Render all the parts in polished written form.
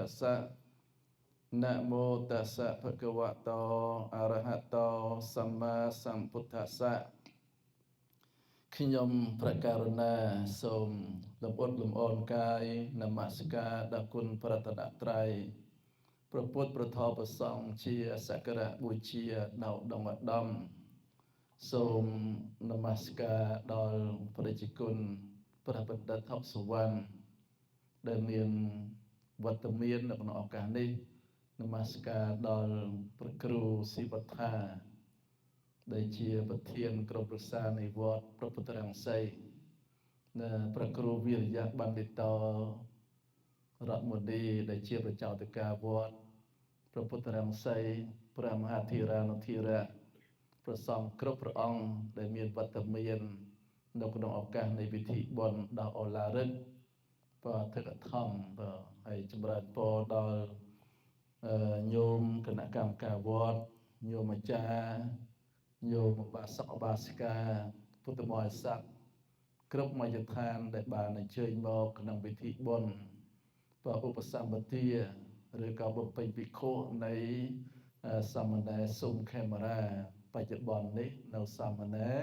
ស្សៈនមោតស្សៈភគវតោអរហតោសម្មាសម្ពុទ្ធស្សៈខ្ញុំព្រះករុណាសូមលំអត់លំអនកាយនមស្ការដល់គុណប្រតនត្រ័យព្រះពុទ្ធប្រធមប្រសង្ឃជាសក្ការៈបូជាដល់ដងឧត្តមសូមនមស្ការដល់ព្រះជគុណព្រះបណ្ឌិតហុកសុវណ្ណដែលមានវត្តមាននៅក្នុងឱកាសនេះនមស្ការដល់ព្រះគ្រូស៊ីវត្ថាដែលជាប្រធានក្រុមប្រឹក្សានៃវត្តព្រះពុទ្ធរង្សីនិងព្រះគ្រូវិរិយបណ្ឌិតរដ្ឋមន្ត្រីដែលជាប្រចោទការវត្តព្រះពុទ្ធរង្សីព្រះមហាធិរានុធិរៈព្រះសង្ឃគ្រប់ព្រះអង្គដែលមានវត្តមាននៅក្នុងឱកាសនៃពិធីបុណ្យដល់អឡារឹកបាទធិកធម្មបាទហើយចម្រើនពរដល់ញោមគណៈកម្មការវត្តញោមអាចារ្យញោមឧបាសកឧបាសិកាពុទ្ធបរិស័ទគ្រប់មជ្ឈដ្ឋានដែលបានអញ្ជើញមកក្នុងពិធីបុណ្យបាទឧបសម្បទាឬក៏បំពេញភិក្ខុនៃសាមណេរសុំខេមរាបច្ចុប្បន្ននេះនៅសាមណេរ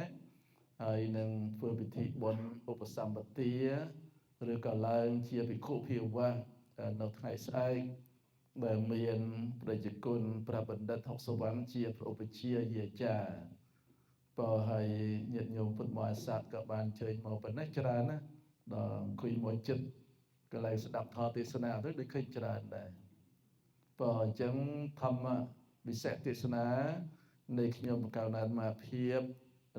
ហើយនឹងធ្វើពិធីបុណ្យឧបសម្បទាឬក៏ឡើងជាភិក្ខុភាវៈនៅថ្ងៃស្អែកដែលមានព្រះជគុណព្រះបណ្ឌិតហុកសុវណ្ណជាព្រះឧបជាយាចារ្យបើហើយញាតិញោមពុទ្ធបរិស័ទក៏បានជើញមកប៉ុណ្ណេះច្រើនណាស់ដល់អង្គុយមួយចិត្តកន្លែងស្ដាប់ធម៌ទេសនាទៅដូចឃើញច្រើនដែរបើអញ្ចឹងធម្មវិសេសទេសនានៃខ្ញុំកៅណានមកភាព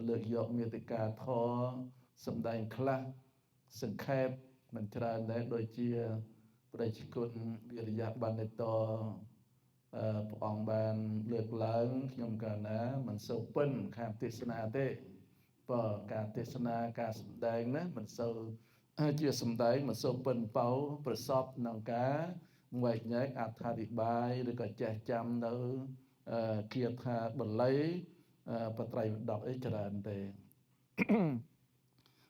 លើកយកមេតិកាធម៌សម្ដែងខ្លះសង្ខេបមិនច្រើនដែរដូចជាព្រះជគុណវិរិយបណ្ឌិតព្រះអង្គបានលើកឡើងខ្ញុំកាលណាមិនសូវពិនខាងទេសនាទេបើការទេសនាការសម្ដែងណាមិនសូវជាសម្ដែងមិនសូវពិនបោប្រសពក្នុងការវែកញែកអត្ថាធិប្បាយឬក៏ចេះចាំនៅគាថាបាលីបត្រៃបដកអីច្រើនទេ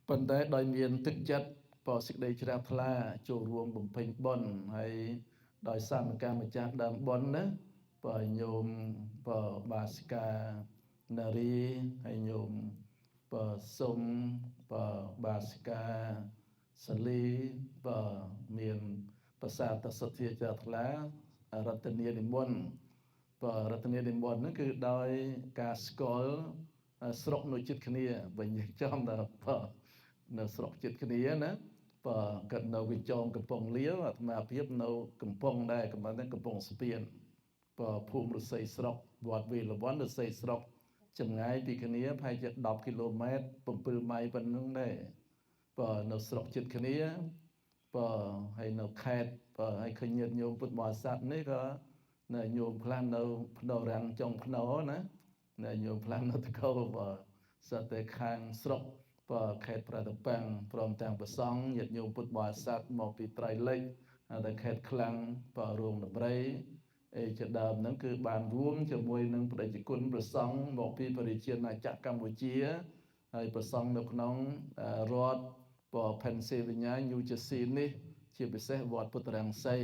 ប៉ុន្តែដោយមានទឹកចិត្តបើសេចក្តីជ្រះថ្លាចូលរួមបំពេញបុណ្យហើយដោយសមកម្មម្ចាស់ដើមបុណ្យណាបើញោមបើបាសិកានារីហើយញោមបើសុំបើបាសិកាសលីបើមានប្រសាទសទ្ធាជ្រះថ្លារតនានិមន្តបើរតនានិមន្តហ្នឹងគឺដោយការស្គាល់ស្រុកនៅចិត្តគ្នាបើនិយាយចំដល់បើនៅស្រុកចិត្តគ្នាណាបើគាត់នៅវិចងកំពង់លាវអាត្មាភាពនៅកំពង់ដែរកំពុងកំពង់ស្ពានបើភូមិឫស្សីស្រុកវត្តវេលវ័នឫស្សីស្រុកចម្ងាយពីគ្នាប្រហែលជា10គីឡូម៉ែត្រ7ម៉ៃប៉ុណ្ណឹងដែរបើនៅស្រុកចិត្តគ្នាបើហើយនៅខេត្តបើហើយឃើញញាតិញោមពុទ្ធបរិស័ទនេះក៏នៅញោមខ្លះនៅភ្នោរាំងចុងភ្នោណានៅញោមខ្លះនៅតកោបើសិតតែខាងស្រុកបើខេត្តប្រតប៉ាំងព្រមទាំងប្រសង់ញាតិញោមពុទ្ធបរិស័ទមកពីត្រៃលិចហើយខេត្តខ្លាំងបើរោងដំរីអីជាដើមហ្នឹងគឺបានរួមជាមួយនឹងព្រះជគុណប្រសង់មកពីប្រជាណាចក្រកម្ពុជាហើយប្រសង់នៅក្នុងរដ្ឋបើ Pennsylvania New Jersey នេះជាពិសេសវត្តពុទ្ធរង្សី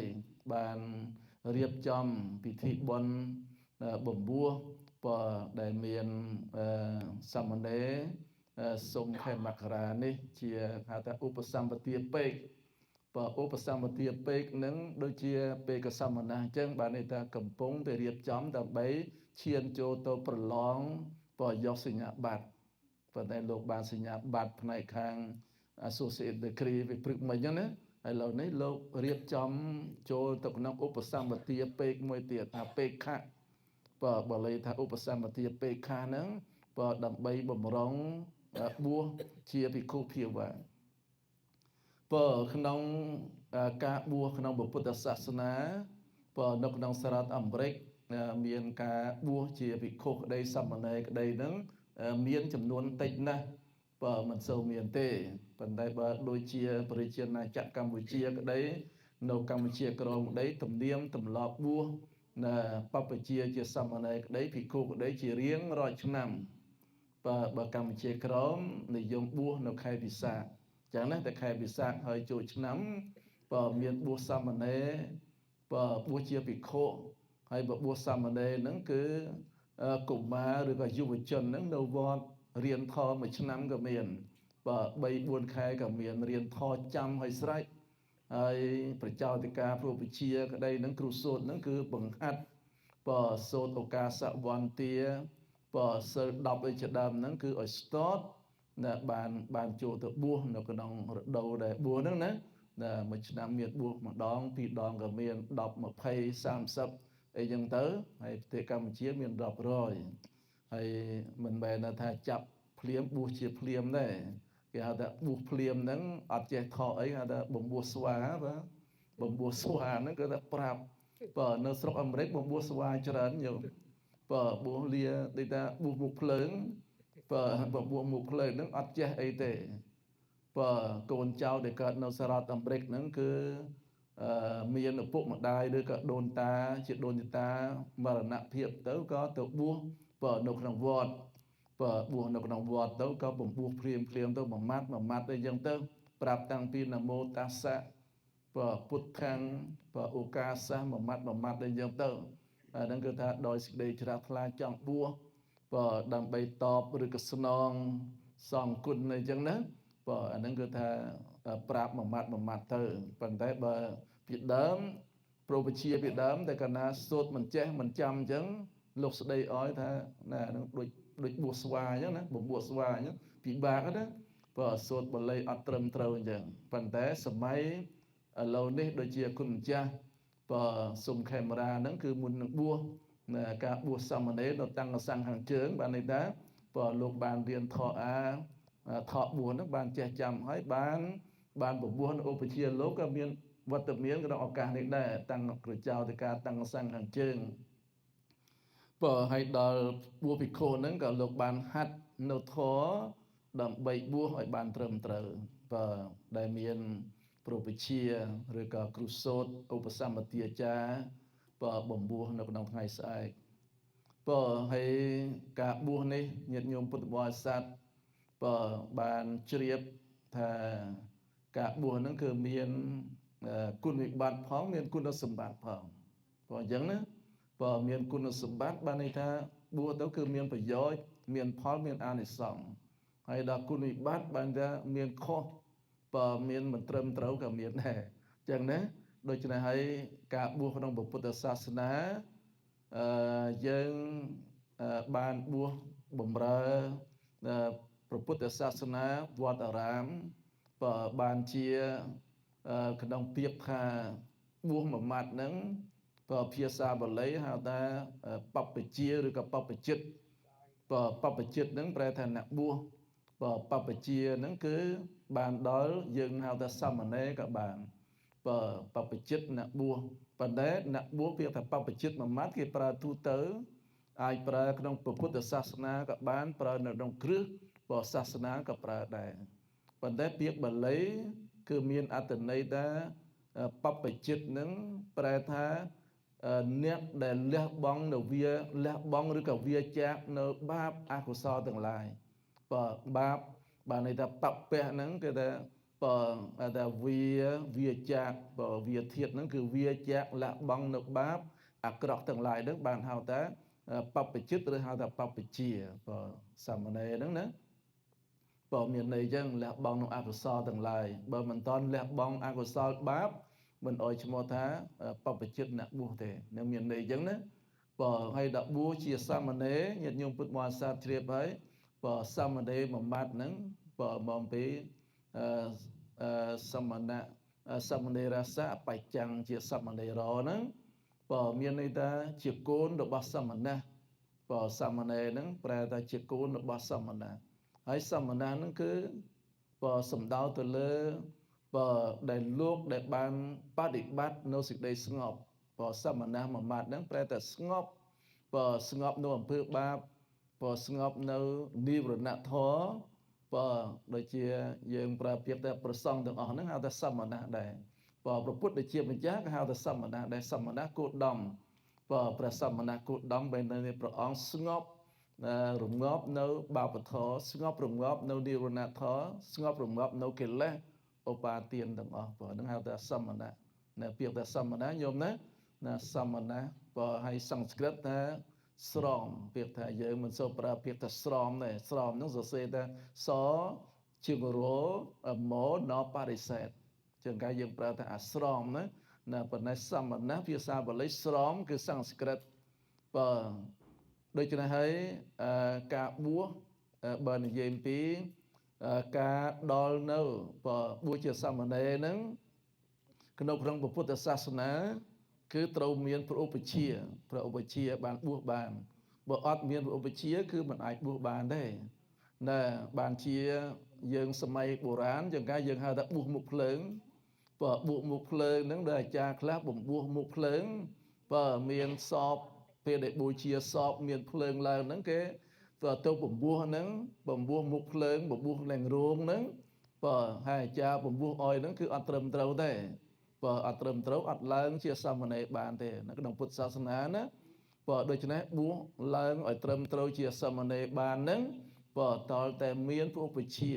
បានរៀបចំពិធីបុណ្យបំពោះបើដែលមានសាមណេរសុំខេមករានេះជាហៅថាឧបសម្បទាពេកបើឧបសម្បទាពេកនឹងដូចជាពេកសមណៈអញ្ចឹងបានន័យថាកំពុងតែរៀបចំដើម្បីឈានចូលទៅប្រឡងបើយកសញ្ញាបត្រប៉ុន្តែលោកបានសញ្ញាបត្រផ្នែកខាង Associate Degree ពីព្រឹកមិញហ្នឹងណាហើយឥឡូវនេះលោករៀបចំចូលទៅក្នុងឧបសម្បទាពេកមួយទៀតថាពេកខៈបើបាលីថាឧបសម្បទាពេកខៈហ្នឹងបើដើម្បីបំរុងបួសជាភិក្ខុភាវៈបើក្នុងការបួសក្នុងពុទ្ធសាសនាបើនៅក្នុងសហរដ្ឋអាមេរិកមានការបួសជាភិក្ខុក្តីសាមណេរក្តីហ្នឹងមានចំនួនតិចណាស់បើមិនសូវមានទេប៉ុន្តែបើដូចជាប្រជាណាចក្រកម្ពុជាក្តីនៅកម្ពុជាក្រមក្តីទំនៀមទម្លាប់បួសណាបព្វជិជាសាមណេរក្តីភិក្ខុក្តីជារៀងរាល់ឆ្នាំបើកម្ពុជាក្រមនិយមបួសនៅខែពិសាខចឹងណាតែខែពិសាខហើយចូលឆ្នាំបើមានបួសសាមណេរ បើបួសជាភិក្ខុហើយបើបួសសាមណេរហ្នឹងគឺកុមារឬក៏យុវជនហ្នឹងនៅវត្តរៀនធម៌មួយឆ្នាំក៏មានបើ3 4ខែក៏មានរៀនធម៌ចាំឲ្យស្រេចហើយប្រជាធិការព្រោះវិជាក្តីនឹងគ្រូសូត្រហ្នឹងគឺបង្ហាត់បើសូត្រឱកាសវន្តាបើសិល10អីជាដើមហ្នឹងគឺឲ្យស្ទាត់ណាបានចូលទៅបួសនៅក្នុងរដូវដែលបួសហ្នឹងណាណាមួយឆ្នាំមានបួសម្ដងពីរដងក៏មាន10 20 30អីចឹងទៅហើយប្រទេសកម្ពុជាមានរាប់រយហើយមិនមែនថាចាប់ភ្លាមបួសជាភ្លាមដែរគេហៅថាបួសភ្លាមហ្នឹងអត់ចេះថកអីហៅថាបំបួសស្វាបាទបំបួសស្វាហ្នឹងគឺថាប្រាប់បើនៅស្រុកអាមេរិកបំបួសស្វាច្រើនញោមបើបួសលាដូចថាបួសមុខភ្លើងបើបំបួសមុខភ្លើងហ្នឹងអត់ចេះអីទេបើកូនចៅដែលកើតនៅសហរដ្ឋអាមេរិកហ្នឹងគឺមានឪពុកម្ដាយឬក៏ដូនតាជាដូនតាមរណភាពទៅក៏ទៅបួសបើនៅក្នុងវត្តបើបួសនៅក្នុងវត្តទៅក៏បំបួសភ្លាមភ្លាមទៅមួយម៉ាត់មួយម៉ាត់អីចឹងទៅប្រាប់តាំងពីនមោតាសៈបើពុទ្ធាំងបើឱកាសៈមួយម៉ាត់មួយម៉ាត់អីចឹងទៅអាហ្នឹងគឺថាដោយសេចក្តីជ្រះថ្លាចង់បួសបើដើម្បីតបឬក៏ស្នងសងគុណអីចឹងណាបើអាហ្នឹងគឺថាប្រាប់មួយម៉ាត់មួយម៉ាត់ទៅប៉ុន្តែបើពីដើមប្រូបជាពីដើមតែកាលណាសូត្រមិនចេះមិនចាំអញ្ចឹងលោកស្ដីឲ្យថាណាហ្នឹងដូចបួសស្វាអញ្ចឹងណាបំបួសស្វាអញ្ចឹងពិបាកណាបើសូត្របល័យអត់ត្រឹមត្រូវអញ្ចឹងប៉ុន្តែសម័យឥឡូវនេះដូចជាគុណម្ចាស់បើសុំខេមរាហ្នឹងគឺមុននឹងបួសណាការបួសសាមណេរនៅតាំងសង្ឃខាងជើងបានន័យថាបើលោកបានរៀនធម៌អាធម៌បួសហ្នឹងបានចេះចាំហើយបានបបួសនៅឧបជាលោកក៏មានវត្តមានក្នុងឱកាសនេះដែរតាំងក្រចៅទៅការតាំងសង្ឃខាងជើងបើឲ្យដល់បួសភិក្ខុហ្នឹងក៏លោកបានហាត់នៅធម៌ដើម្បីបួសឲ្យបានត្រឹមត្រូវបើដែលមានប្រូបជាឬក៏គ្រូសូត្រឧបសម្បទាចារ្យបើបំបួសនៅក្នុងថ្ងៃស្អែកបើហើយការបួសនេះញាតិញោមពុទ្ធបរិស័ទបើបានជ្រាបថាការបួសហ្នឹងគឺមានគុណវិបត្តិផងមានគុណសម្បត្តិផងព្រោះអញ្ចឹងណាបើមានគុណសម្បត្តិបានន័យថាបួសទៅគឺមានប្រយោជន៍មានផលមានអានិសង្សហើយដល់គុណវិបត្តិបានថាមានខុសបើមានមិនត្រឹមត្រូវក៏មានដែរអញ្ចឹងណាដូច្នេះហើយការបួសក្នុងពុទ្ធសាសនាយើងបានបួសបំរើព្រះពុទ្ធសាសនាវត្តអារាមបើបានជាក្នុងពាក្យថាបួសមួយម៉ាត់ហ្នឹងបើភាសាបាលីហៅថាបព្វជិឬក៏បព្វជិតបើបព្វជិតហ្នឹងប្រែថាអ្នកបួសបើបព្វជិហ្នឹងគឺបានដល់យើងហៅថាសាមណេរក៏បានបើបព្វជិតអ្នកបួសប៉ុន្តែអ្នកបួសពាក្យថាបព្វជិតមួយម៉ាត់គេប្រើទូទៅអាចប្រើក្នុងពុទ្ធសាសនាក៏បានប្រើនៅក្នុងគ្រឹះបើសាសនាក៏ប្រើដែរប៉ុន្តែពាក្យបាលីគឺមានអត្ថន័យថាបព្វជិតនឹងប្រែថាអ្នកដែលលះបង់នៅវាលះបង់ឬក៏វាចាកនៅបាបអកុសលទាំងឡាយបើបាបបានន័យថាបពៈហ្នឹងគេថាបើថាវាចាកបើវាធាតហ្នឹងគឺវាចាកលះបង់នៅបាបអាក្រក់ទាំងឡាយហ្នឹងបានហៅថាបព្វជិតឬហៅថាបព្វជាបើសាមណេរហ្នឹងណាបើមានន័យចឹងលះបង់នៅអកុសលទាំងឡាយបើមិនតន់លះបង់អកុសលបាបមិនអោយឈ្មោះថាបព្វជិតអ្នកបួសទេនឹងមានន័យចឹងណាបើឲ្យដល់បួសជាសាមណេរញាតិញោមពុទ្ធបរិស័ទជ្រាបហើយបើសាមណេរមួយម៉ាត់ហ្នឹងបើមកពីសមណៈសាមណេរសៈបច្ចាំងជាសាមណេរហ្នឹងបើមានន័យថាជាកូនរបស់សមណៈបើសាមណេរហ្នឹងប្រែថាជាកូនរបស់សមណៈហើយសមណៈហ្នឹងគឺបើសំដៅទៅលើបើដែលលោកដែលបានបដិបត្តិនៅសេចក្តីស្ងប់បើសមណៈមួយម៉ាត់ហ្នឹងប្រែថាស្ងប់បើស្ងប់នៅអំពើបាបបើស្ងប់នៅនិវរណធម៌បើដូចជាយើងប្រើពាក្យថាប្រសង់ទាំងអស់ហ្នឹងហៅថាសមណៈដែរបើព្រះពុទ្ធជាម្ចាស់ក៏ហៅថាសមណៈដែរសមណៈគោតមបើព្រះសមណៈគោតមបែរនៅព្រះអង្គស្ងប់រងាប់នៅបាបធម៌ស្ងប់រងាប់នៅនិវរណធម៌ស្ងប់រងាប់នៅកិលេសឧបាទានទាំងអស់ព្រោះហ្នឹងហៅថាសមណៈនៅពាក្យថាសមណៈញោមណា ណាសមណៈបើឲ្យសំស្ក្រឹតថាស្រមពាក្យថាយើងមិនសូវប្រើពាក្យថាស្រមទេស្រមហ្នឹងសរសេរថាសជាងរមណបរិសេធជាងការយើងប្រើថាអាស្រមណាណាប៉ុន្តែសមណៈភាសាបាលីស្រមគឺសំស្ក្រឹតបើដូច្នេះហើយការបួសបើនិយាយអំពីការដល់នៅបើបួសជាសាមណេរហ្នឹងក្នុងពុទ្ធសាសនាគឺត្រូវមានព្រះឧបជាព្រះឧបជាបានបួសបានបើអត់មានព្រះឧបជាគឺមិនអាចបួសបានទេណាបានជាយើងសម័យបុរាណជាងការយើងហៅថាបួសមុខភ្លើងបើបួសមុខភ្លើងហ្នឹងដែលអាចារ្យខ្លះបំបួសមុខភ្លើងបើមានសពពេលដែលបូជាសពមានភ្លើងឡើងហ្នឹងគេទៅបំបួសហ្នឹងបំបួសមុខភ្លើងបំបួសឡើងរោងហ្នឹងបើហើយអាចារ្យបំបួសអយហ្នឹងគឺអត់ត្រឹមត្រូវទេបើអត់ត្រឹមត្រូវអត់ឡើងជាសាមណេរបានទេនៅក្នុងពុទ្ធសាសនាណាបើដូច្នេះបួសឡើងឲ្យត្រឹមត្រូវជាសាមណេរបានហ្នឹងបើតលតែមានព្រះឧបជា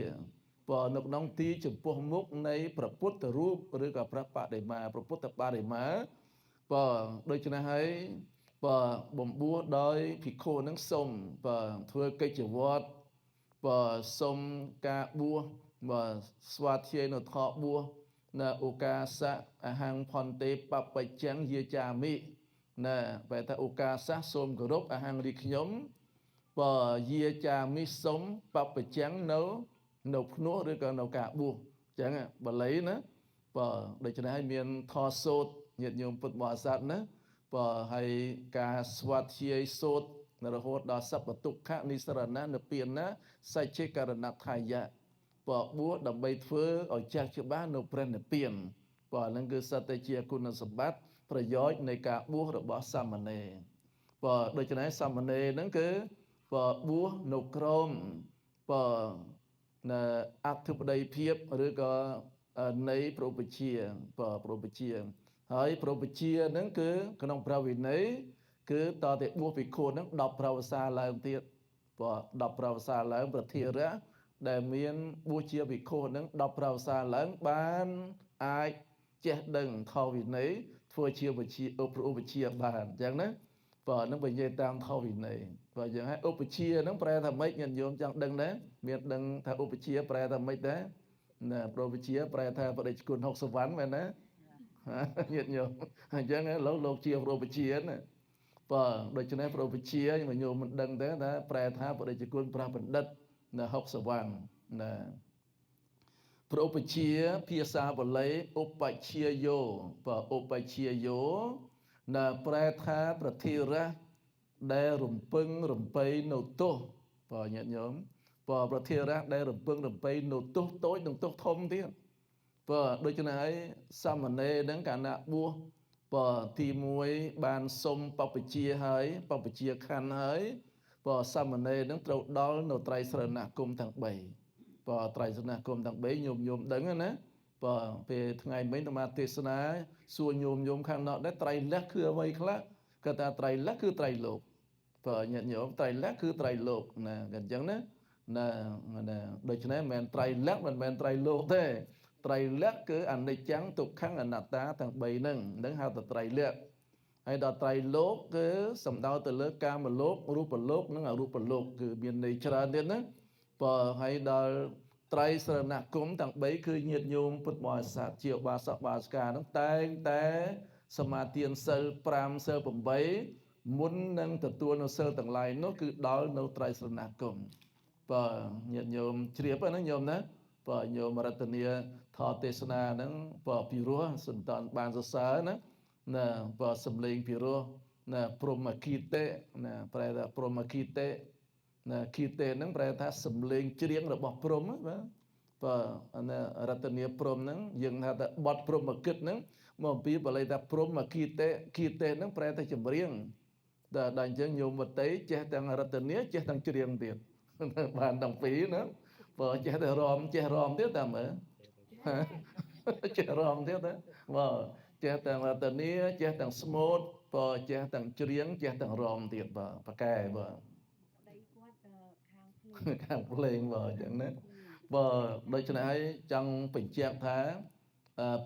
បើនៅក្នុងទីចំពោះមុខនៃព្រះពុទ្ធរូបឬក៏ព្រះបដិមាព្រះពុទ្ធបដិមាបើដូច្នេះហើយបើបំបួសដោយភិក្ខុនឹងសុំបើធ្វើកិច្ចវត្តបើសុំការបួសបើស្វាធ្យាយនៅថកបួសណាឧកាសៈអហង្ផន្ទេបបច្ចឹងយាចាមិណាបែរថាឧកាសៈសូមគោរពអហង្រីខ្ញុំបើយាចាមិសុំបបច្ចឹងនៅភ្នោះឬក៏នៅការបួសអញ្ចឹងបាលីណាបើដូច្នេះហើយមានធម៌សូត្រញាតិញោមពុទ្ធបរិស័ទណាបើហើយការស្វាធ្យាយសូត្ររហូតដល់សព្វទុក្ខនិស្សរណៈនិព្វានសច្ចេករណដ្ឋាយៈបើបួសដើម្បីធ្វើឲ្យចាស់ច្បាស់នៅព្រះនិព្វានបើហ្នឹងគឺសត្វតែជាគុណសម្បត្តិប្រយោជន៍នៃការបួសរបស់សាមណេរបើដូច្នេះសាមណេរហ្នឹងគឺបើបួសនៅក្រោមបើនៅអធិបតីភាពឬក៏នៃព្រះឧបជាបើព្រះឧបជាហើយព្រះឧបជាហ្នឹងគឺក្នុងព្រះវិន័យគឺតតែបួសភិក្ខុហ្នឹង10ប្រវសាឡើងទៀតបើ10ប្រវសាឡើងប្រធារៈដែលមានបួសជាភិក្ខុហ្នឹង10ប្រវសាឡើងបានអាចចេះដឹងធម៌វិន័យធ្វើជាវិជាឧបជាបានអញ្ចឹងណាបើហ្នឹងបើនិយាយតាមធម៌វិន័យបើយ៉ាងហើយឧបជាហ្នឹងប្រែថាម៉េចញាតិញោមចង់ដឹងដែរមានដឹងថាឧបជាប្រែថាម៉េចដែរណាព្រះឧបជាប្រែថាបដិជគុណ60វ៉ាន់មែនណាញាតិញោមអញ្ចឹងលោកជាព្រះឧបជាណាបើដូច្នេះព្រះឧបជាញោមមិនដឹងទេថាប្រែថាបដិជគុណព្រះបណ្ឌិតណា60វ៉ាន់ណាព្រះឧបជាភាសាបាលីឧបជាយោបើឧបជាយោណាប្រែថាប្រធារៈដែលរំពឹងរំពៃនៅទោសបើញាតិញោមបើប្រធារៈដែលរំពឹងរំពៃនៅទោសតូចនិងទោសធំទៀតបើដូច្នេះហើយសាមណេរហ្នឹងកាលណាបួសបើទី1បានសុំបព្វជិហើយបព្វជិខណ្ឌហើយបើសាមណេរហ្នឹងត្រូវដល់នៅត្រៃសរណគមទាំង3បើត្រៃសរណគមទាំង3ញោមដឹងណាបើពេលថ្ងៃមិញអាត្មាទេសនាសួរញោមខាងនោះដែរត្រៃលក្ខគឺអ្វីខ្លះគាត់ថាត្រៃលក្ខគឺត្រៃលោកបើញាតិញោមត្រៃលក្ខគឺត្រៃលោកណាអញ្ចឹងណាណាណាដូច្នេះមិនមែនត្រៃលក្ខមិនមែនត្រៃលោកទេត្រៃលក្ខគឺអនិច្ចំទុក្ខំអនត្តាទាំង3ហ្នឹងហៅថាត្រៃលក្ខហើយដល់ត្រៃលោកគឺសំដៅទៅលើកាមលោករូបលោកនិងអរូបលោកគឺមានន័យច្រើនទៀតណាបើហើយដល់ត្រៃសរណគមទាំង3គឺញាតិញោមពុទ្ធបរិស័ទជាឧបាសកបាសិកាហ្នឹងតែងតែសមាទានសិល5សិល8មុននឹងទទួលនៅសិលទាំងឡាយនោះគឺដល់នៅត្រៃសរណគមបើញាតិញោមជ្រាបហ្នឹងញោមណាបើញោមរតនាធម៌ទេសនាហ្នឹងបើពិរោះសន្តានបានសរសើរណាណាបើសំលេងពិរោះណាព្រហ្មគីតិណាប្រែថាព្រហ្មគីតិណាគីតិហ្នឹងប្រែថាសំលេងច្រៀងរបស់ព្រហ្មបាទបើណារតនាព្រហ្មហ្នឹងយើងថាថាបទព្រហ្មគិតហ្នឹងមកអំពីបាលីថាព្រហ្មគីតិគីតិហ្នឹងប្រែថាចម្រៀងដល់អញ្ចឹងញោមវតីចេះទាំងរតនាចេះទាំងច្រៀងទៀតបានទាំងពីរណាបើចេះតែរំចេះរំទៀតតាមមើលចេះរំទៀតណាបើចេះទាំងរតនាចេះទាំងស្មូតបើចេះទាំងច្រៀងចេះទាំងរំទៀតបើប៉កែបើខាងភ្លេងបើអញ្ចឹងណាបើដូច្នេះហើយចង់បញ្ជាក់ថា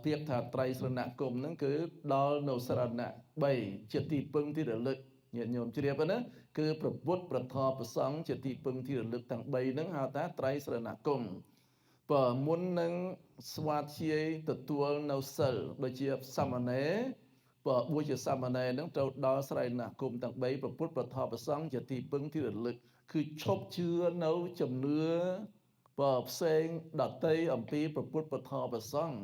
ពាក្យថាត្រៃសរណគមហ្នឹងគឺដល់នៅសរណៈ3ជាទីពឹងទីរលឹកញាតិញោមជ្រាបណាគឺព្រះពុទ្ធព្រះធម៌ព្រះសង្ឃជាទីពឹងទីរលឹកទាំង3ហ្នឹងហៅថាត្រៃសរណគមបើមុននឹងស្វាធ្យាយទទួលនៅសិលដូចជាសាមណេរបើបួសជាសាមណេរហ្នឹងត្រូវដល់ស្រ័យណគមទាំង3ព្រះពុទ្ធព្រះធម៌ព្រះសង្ឃជាទីពឹងទីរលឹកគឺឈប់ជឿនៅជំនឿបើផ្សេងដតីអំពីព្រះពុទ្ធព្រះធម៌ព្រះសង្ឃ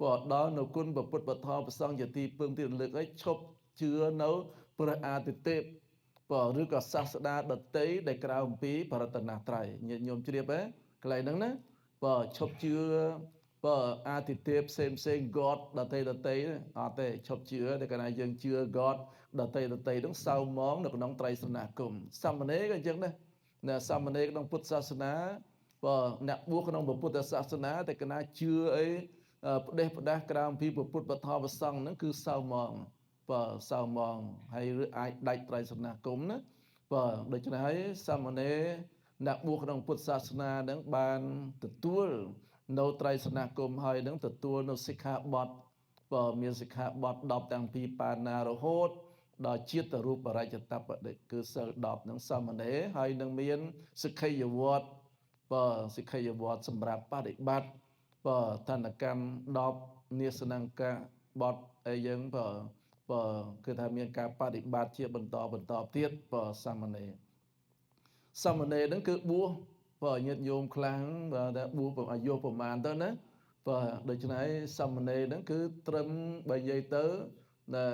បើដល់នៅគុណព្រះពុទ្ធព្រះធម៌ព្រះសង្ឃជាទីពឹងទីរលឹកឲ្យឈប់ជឿនៅព្រះអាទិទេពបើឬក៏សាស្តាដតីដែលក្រៅអំពីបរតនត្រ័យញាតិញោមជ្រាបទេកន្លែងហ្នឹងណាបើឈប់ជឿបើអាទិទេពផ្សេងផ្សេង God ដតីដតីអត់ទេឈប់ជឿតែកាលណាយើងជឿ God ដតីដតីហ្នឹងសៅមងនៅក្នុងត្រៃសរណគមសាមណេរក៏អញ្ចឹងដែរណាសាមណេរក្នុងពុទ្ធសាសនាបើអ្នកបួសក្នុងពុទ្ធសាសនាតែកាលណាជឿអីផ្ដេសផ្ដាស់ក្រៅអំពីពុទ្ធពធព្រះសង្ឃហ្នឹងគឺសៅមងបើសៅមងហើយឬអាចដាច់ត្រៃសរណគមណាបើដូច្នេះហើយសាមណេរអ្នកបួសក្នុងពុទ្ធសាសនានឹងបានទទួលនៅត្រៃសរណគមហើយនឹងទទួលនៅសិក្ខាបទបើមានសិក្ខាបទ10តាំងពីបាណារហូតដល់ជាតិរូបរចតបដិគឺសិល10នឹងសាមណេរហើយនឹងមានសិក្ខីយវត្តបើសិក្ខីយវត្តសម្រាប់បដិបត្តិបើតនកម្ម10នាសនង្កបទអីយើងបើបើគឺថាមានការបដិបត្តិជាបន្តបន្តទៀតបើសាមណេរសាមណេរហ្នឹងគឺបួសបើញាតិញោមខ្លាំងបើថាបួសអាយុប្រមាណទៅណាបើដូច្នេះសាមណេរហ្នឹងគឺត្រឹមបើនិយាយទៅណា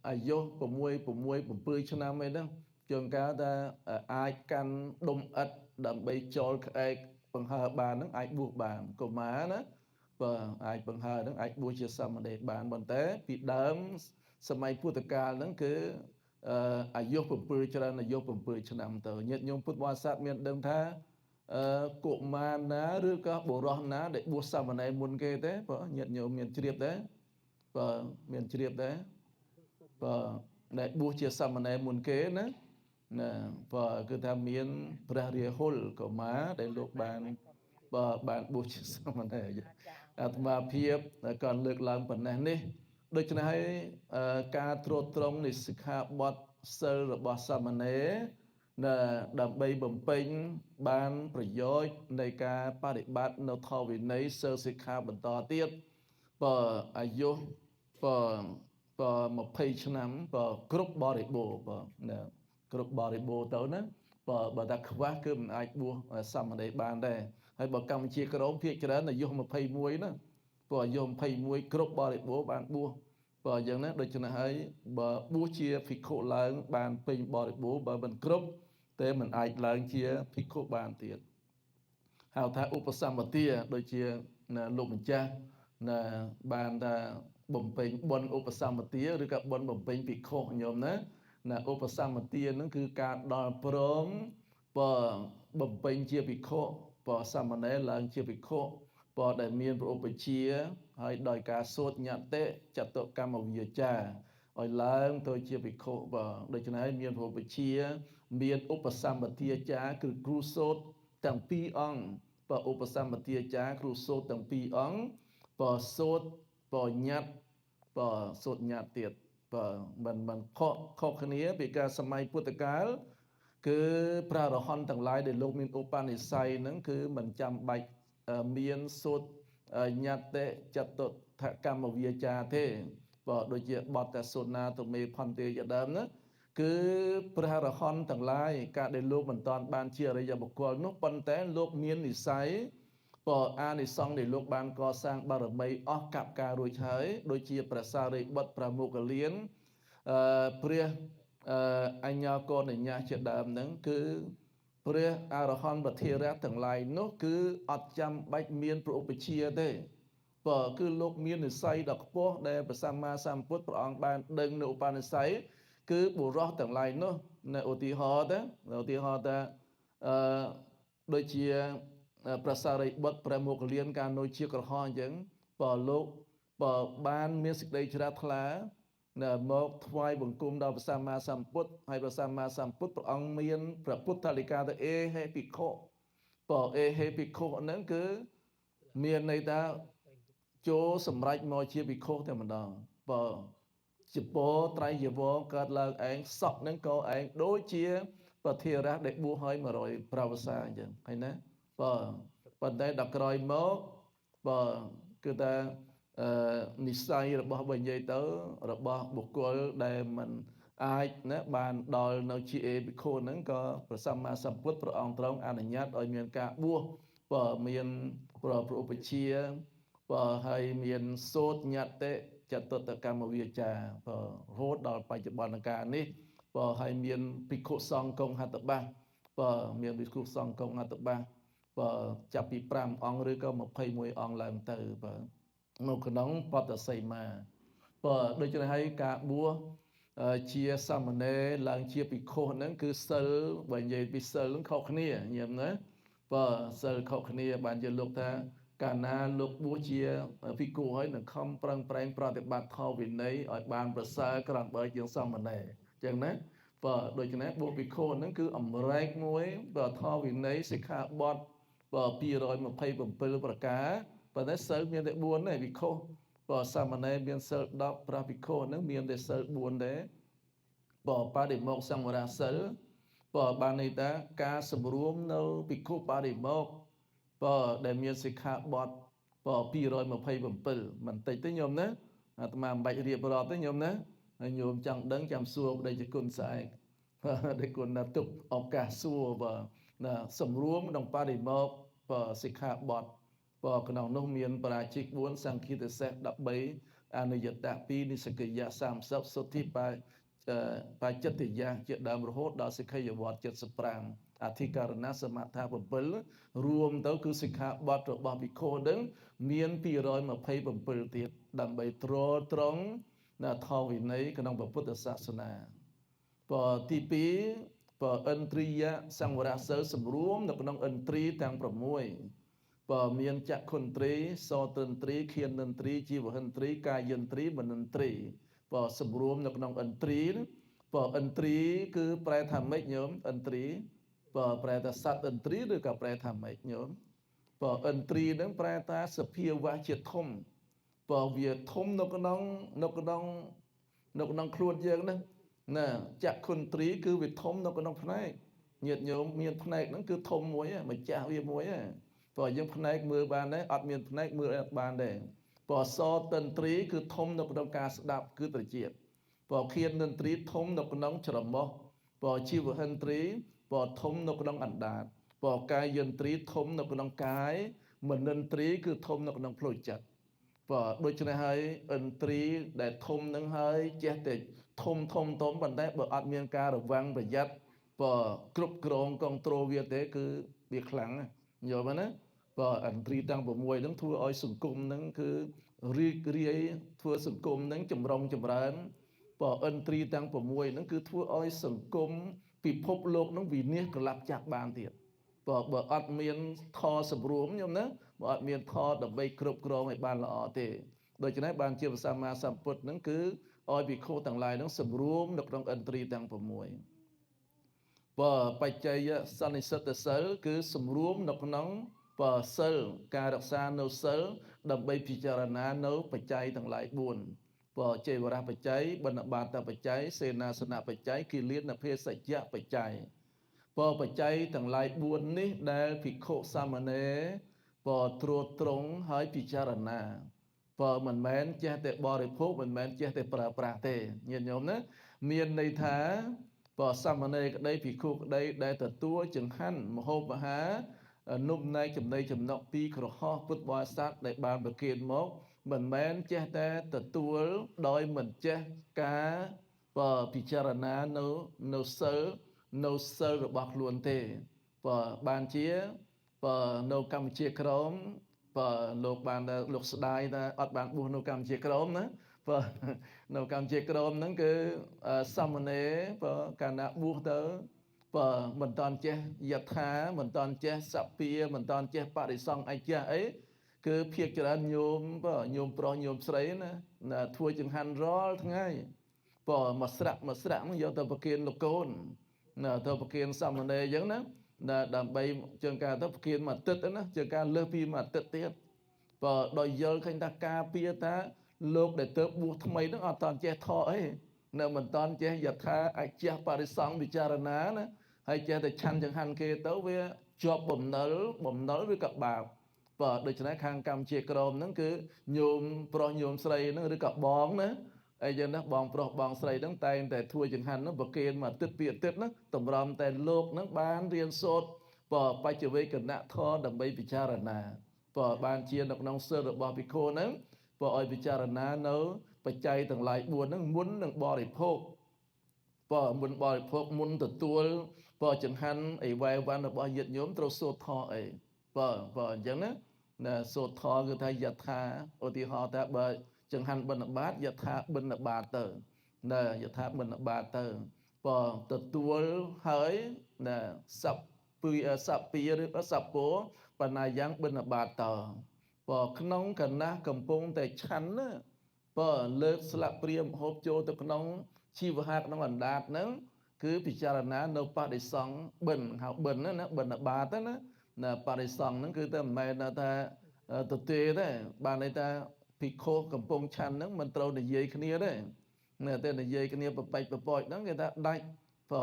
អាយុ6 6 7ឆ្នាំអីហ្នឹងជួនកាលថាអាចកាន់ដុំឥដ្ឋដើម្បីចោលក្អែកបង្ហើបានហ្នឹងអាចបួសបានកុមារណាបើអាចបង្ហើហ្នឹងអាចបួសជាសាមណេរបានប៉ុន្តែពីដើមសម័យពុទ្ធកាលហ្នឹងគឺអាយុ7ច្រើនអាយុ7ឆ្នាំទៅញាតិញោមពុទ្ធបរិស័ទមានដឹងថាកុមារណាឬក៏បុរសណាដែលបួសសាមណេរមុនគេទេបើញាតិញោមមានជ្រាបទេបើមានជ្រាបទេបើដែលបួសជាសាមណេរមុនគេណាណាបើគឺថាមានព្រះរាហុលកុមារដែលលោកបានបើបានបួសជាសាមណេរអាត្មាភាពក៏លើកឡើងប៉ុណ្ណេះនេះដូច្នេះហើយការត្រួតត្រងនៃសិក្ខាបទសិលរបស់សាមណេរណាដើម្បីបំពេញបានប្រយោជន៍នៃការបដិបត្តិនៅធម៌វិន័យសិលសិក្ខាបន្តទៀតបើអាយុបើបើ20ឆ្នាំបើគ្រប់បរិបូរណ៍បើណាគ្រប់បរិបូរណ៍ទៅណាបើបើថាខ្វះគឺមិនអាចបួសសាមណេរបានដែរហើយបើកម្ពុជាក្រមភាគច្រើនអាយុ21ណាព្រោះអាយុ21គ្រប់បរិបូរណ៍បានបួសបើយ៉ាងណាដូច្នេះហើយបើបួសជាភិក្ខុឡើងបានពេញបរិបូរណ៍បើមិនគ្រប់តែមិនអាចឡើងជាភិក្ខុបានទៀតហៅថាឧបសម្បទាដូចជាលោកម្ចាស់ណាបានថាបំពេញបុណ្យឧបសម្បទាឬក៏បុណ្យបំពេញភិក្ខុញោមណាណាឧបសម្បទាហ្នឹងគឺការដល់ព្រមបើបំពេញជាភិក្ខុបើសាមណេរឡើងជាភិក្ខុបើដែលមានព្រះឧបជាហើយដោយការសូត្រញតិចតុកម្មវិជ្ជាឲ្យឡើងទៅជាភិក្ខុបើដូច្នេះមានព្រះឧបជាមានឧបសម្បទាចារគឺគ្រូសូត្រទាំងពីរអង្គបើឧបសម្បទាចារគ្រូសូត្រទាំងពីរអង្គបើសូត្របើញត្តិបើសូត្រញត្តិទៀតបើមិនខុសគ្នាពីការសម័យពុទ្ធកាលគឺព្រះរហន្តទាំងឡាយដែលលោកមានឧបនិស្ស័យហ្នឹងគឺមិនចាំបាច់មានសូត្រញត្តិចតុថកម្មវិជ្ជាទេបើដូចជាបទសូណាទមេផន្តិជាដើមណាគឺព្រះរហន្តទាំងឡាយការដែលលោកមិនតាន់បានជាអរិយបុគ្គលនោះប៉ុន្តែលោកមាននិស្ស័យបើអានិសង្សដែលលោកបានកសាងបារមីអស់កັບការរួចហើយដូចជាព្រះសារីបុត្រព្រះមោគលានព្រះអញ្ញាកោណញ្ញាជាដើមហ្នឹងគឺព្រះអរហន្តបធិរៈទាំងឡាយនោះគឺអត់ចាំបាច់មានព្រះឧបជាទេបើគឺលោកមាននិស្ស័យដ៏ខ្ពស់ដែលព្រះសម្មាសម្ពុទ្ធព្រះអង្គបានដឹងនៅឧបនិស្ស័យគឺបុរសទាំងឡាយនោះនៅឧទាហរណ៍ទៅឧទាហរណ៍ថាដូចជាព្រះសារីបុត្រព្រះមោគលានកាលនោះជាក្រហមអញ្ចឹងបើលោកបើបានមានសេចក្តីជ្រះថ្លាណាមកថ្វាយបង្គំដល់ព្រះសម្មាសម្ពុទ្ធហើយព្រះសម្មាសម្ពុទ្ធព្រះអង្គមានព្រះពុទ្ធលិកាទៅអេហេភិក្ខុបើអេហេភិក្ខុហ្នឹងគឺមានន័យថា ចូលសម្រេចមកជាភិក្ខុតែម្ដងបើជាពោត្រៃយវកើតឡើងឯងសក់នឹងក៏ឯងដូចជាប្រធារៈដែលបួសឲ្យ100ប្រវសាអញ្ចឹងឃើញណាបើប៉ុន្តែដល់ក្រោយមកបើគឺថាអឺនិស័យរបស់បើនិយាយទៅរបស់បុគ្គលដែលមិនអាចណាបានដល់នៅជាអេភិក្ខុហ្នឹងក៏ព្រះសម្មាសម្ពុទ្ធព្រះអង្គទ្រង់អនុញ្ញាតឲ្យមានការបួសបើមានព្រះឧបជាបើហើយមានសូត្រញតិចតុតកម្មវាចាបើរហូតដល់បច្ចុប្បន្នកាលនេះបើហើយមានភិក្ខុសង្ឃកងហត្ថបាសបើមានភិក្ខុសង្ឃកងហត្ថបាសបើចាប់ពី5អង្គឬក៏21អង្គឡើងទៅបើនៅក្នុងបតសីមាបើដូច្នេះហើយការបួសជាសាមណេរឡើងជាភិក្ខុហ្នឹងគឺសិលបើនិយាយពីសិលហ្នឹងខុសគ្នាញៀមណាបើសិលខុសគ្នាបានជាលោកថាកាលណាលោកបួសជាភិក្ខុហើយនឹងខំប្រឹងប្រែងប្រតិបត្តិធម៌វិន័យឲ្យបានប្រសើរក្រំបើជាងសាមណេរអញ្ចឹងណាបើដូច្នេះបួសភិក្ខុហ្នឹងគឺអម្រែកមួយបើធម៌វិន័យសិក្ខាបទបើ227ប្រការប៉ុន្តែសិលមានតែ4ទេភិក្ខុបើសាមណេរមានសិល10ព្រះភិក្ខុហ្នឹងមានតែសិល4ទេបើបរិមោកសង្វរសិលបើបានន័យថាការសម្រួមនៅភិក្ខុបរិមោកបើដែលមានសិក្ខាបទបើ227មិនតិចទេញោមណាអាត្មាមិនបាច់រៀបរាប់ទេញោមណាហើយញោមចង់ដឹងចាំសួរបដិជគុណស្អែកដែលគុណណាទុកឱកាសសួរបើណាសម្រួមក្នុងបរិមោកបើសិក្ខាបទបើក្នុងនោះមានបរាជិក4សង្ឃិតសេស13អនុយតៈ2និសកិយៈ30សុទ្ធិបាចិត្តយៈជាដើមរហូតដល់សិក្ខីវត្ត75អធិករណសមថា7រួមទៅគឺសិក្ខាបទរបស់ភិក្ខុនឹងមាន227ទៀតដើម្បីទ្រទ្រង់នៅធម៌វិន័យក្នុងពុទ្ធសាសនាបើទី2បើឥន្ទ្រិយសង្វរសិលសម្រួមនៅក្នុងឥន្ទ្រីទាំង6បើមានចក្ខុន្ទ្រីសោទន្ទ្រីឃានន្ទ្រីជីវហិន្ទ្រីកាយន្ទ្រីមនន្ទ្រីបើសម្រួមនៅក្នុងឥន្ទ្រីបើឥន្ទ្រីគឺប្រែថាម៉េចញោមឥន្ទ្រីបើប្រែថាសត្វឥន្ទ្រីឬក៏ប្រែថាម៉េចញោមបើឥន្ទ្រីនឹងប្រែថាសភាវៈជាធំបើវាធំនៅក្នុងនៅក្នុងនៅក្នុងខ្លួនយើងហ្នឹងណាចក្ខុន្ទ្រីគឺវាធំនៅក្នុងភ្នែកញាតិញោមមានភ្នែកហ្នឹងគឺធំមួយម្ចាស់វាមួយព្រោះយើងភ្នែកមើលបានដែរអត់មានភ្នែកមើលអត់បានដែរព្រោះសោទន្ទ្រីគឺធំនៅក្នុងការស្ដាប់គឺត្រចៀកព្រោះឃានន្ទ្រីធំនៅក្នុងច្រមុះព្រោះជីវហិន្ទ្រីព្រោះធំនៅក្នុងអណ្ដាតព្រោះកាយន្ទ្រីធំនៅក្នុងកាយមនិន្ទ្រីគឺធំនៅក្នុងផ្លូវចិត្តបើដូច្នេះហើយឥន្ទ្រីដែលធំនឹងហើយចេះតែធំធំធំប៉ុន្តែបើអត់មានការរវាងប្រយ័ត្នបើគ្រប់គ្រងកុងត្រូលវាទេគឺវាខ្លាំងណាយល់ទេណាបើឥន្ទ្រីទាំង6ហ្នឹងធ្វើឲ្យសង្គមហ្នឹងគឺរីករាយធ្វើសង្គមហ្នឹងចម្រុងចម្រើនបើឥន្ទ្រីទាំង6ហ្នឹងគឺធ្វើឲ្យសង្គមពិភពលោកហ្នឹងវិនាសក្រឡាប់ចាស់បានទៀតបើបើអត់មានធម៌សម្រួមញោមណាបើអត់មានធម៌ដើម្បីគ្រប់គ្រងឲ្យបានល្អទេដូច្នេះបានជាព្រះសម្មាសម្ពុទ្ធហ្នឹងគឺឲ្យភិក្ខុទាំងឡាយហ្នឹងសម្រួមនៅក្នុងឥន្ទ្រីទាំង6បើបច្ច័យសន្និសិទសិលគឺសម្រួមនៅក្នុងបើសិលការរក្សានៅសិលដើម្បីពិចារណានៅបច្ច័យទាំងឡាយ4បើចេវរៈបច្ច័យបណ្ឌបាតបច្ច័យសេនាសនៈបច្ច័យគិលានភេសជ្ជៈបច្ច័យបើបច្ច័យទាំងឡាយ4នេះដែលភិក្ខុសាមណេរបើត្រួតត្រងហើយពិចារណាបើមិនមែនចេះតែបរិភោគមិនមែនចេះតែប្រើប្រាស់ទេញាតិញោមណាមានន័យថាបើសាមណេរក្តីភិក្ខុក្តីដែលទទួលចង្ហាន់ម្ហូបអាហារនំណែកចំណីចំណុកពីក្រហោះពុទ្ធបរិស័ទដែលបានប្រគេនមកមិនមែនចេះតែទទួលដោយមិនចេះការបើពិចារណានៅសិលនៅសិលរបស់ខ្លួនទេបើបានជាបើនៅកម្ពុជាក្រមបើលោកបានលោកស្ដាយថាអត់បានបួសនៅកម្ពុជាក្រមណាបើនៅកម្ពុជាក្រមហ្នឹងគឺសាមណេរបើកាលណាបួសទៅបើមិនតាន់ចេះយថាមិនតាន់ចេះសពាមិនតាន់ចេះបរិសង្ឃអីចេះអីគឺភាគច្រើនញោមបើញោមប្រុសញោមស្រីណាធ្វើចង្ហាន់រាល់ថ្ងៃបើមួយស្រាក់មួយស្រាក់ហ្នឹងយកទៅប្រគេនលោកកូនណាទៅប្រគេនសាមណេរអញ្ចឹងណាដើម្បីជាងការទៅប្រគេនមួយអាទិត្យណាជាងការលើសពីមួយអាទិត្យទៀត បើដោយយល់ឃើញថាការពារថាលោកដែលទៅបួសថ្មីហ្នឹងអត់តាន់ចេះថអីនៅមិនតាន់ចេះយថាអជះបរិសង្ឃពិចារណាណាហើយចេះតែឆាន់ចង្ហាន់គេទៅវាជាប់បំណុលបំណុលឬក៏បាបបាទដូច្នេះខាងកម្ពុជាក្រមហ្នឹងគឺញោមប្រុសញោមស្រីហ្នឹងឬក៏បងណាអីចឹងណាបងប្រុសបងស្រីហ្នឹងតែងតែធ្វើចង្ហាន់ហ្នឹងប្រគេនមួយអាទិត្យពីរអាទិត្យណាតម្រាំតែលោកហ្នឹងបានរៀនសូត្របច្ចវេកណៈធម៌ដើម្បីពិចារណាបើបានជានៅក្នុងសិលរបស់ភិក្ខុហ្នឹងបើឲ្យពិចារណានៅបច្ច័យទាំងឡាយ4ហ្នឹងមុននឹងបរិភោគបើមុនបរិភោគមុនទទួលបើចង្ហាន់អីវ៉ែវ៉ាន់របស់ញាតិញោមត្រូវសូត្រធម៌អីបើបើអញ្ចឹងណាណាសូត្រធម៌គឺថាយថាឧទាហរណ៍ថាបើចង្ហាន់បិណ្ឌបាតយថាបិណ្ឌបាតទៅណាយថាបិណ្ឌបាតទៅបើទទួលហើយណាសពពីសពពីឬសពពោបណ្ណាយ៉ាងបិណ្ឌបាតតបើក្នុងកណាស់កំពុងតែឆាន់ណាបើលើកស្លាបព្រាមហូបចូលទៅក្នុងជីវហាក្នុងអណ្ដាតហ្នឹងគឺពិចារណានៅបដិសង្ឃបិណ្ឌហៅបិណ្ឌណាបិណ្ឌបាតណាណាបរិសង្ឃហ្នឹងគឺតែមិនមែនថាទៅទេទេបានន័យថាភិក្ខុកំពុងឆាន់ហ្នឹងមិនត្រូវនិយាយគ្នាទេណាតែនិយាយគ្នាប្រពេចប្រពចហ្នឹងគេថាដាច់បើ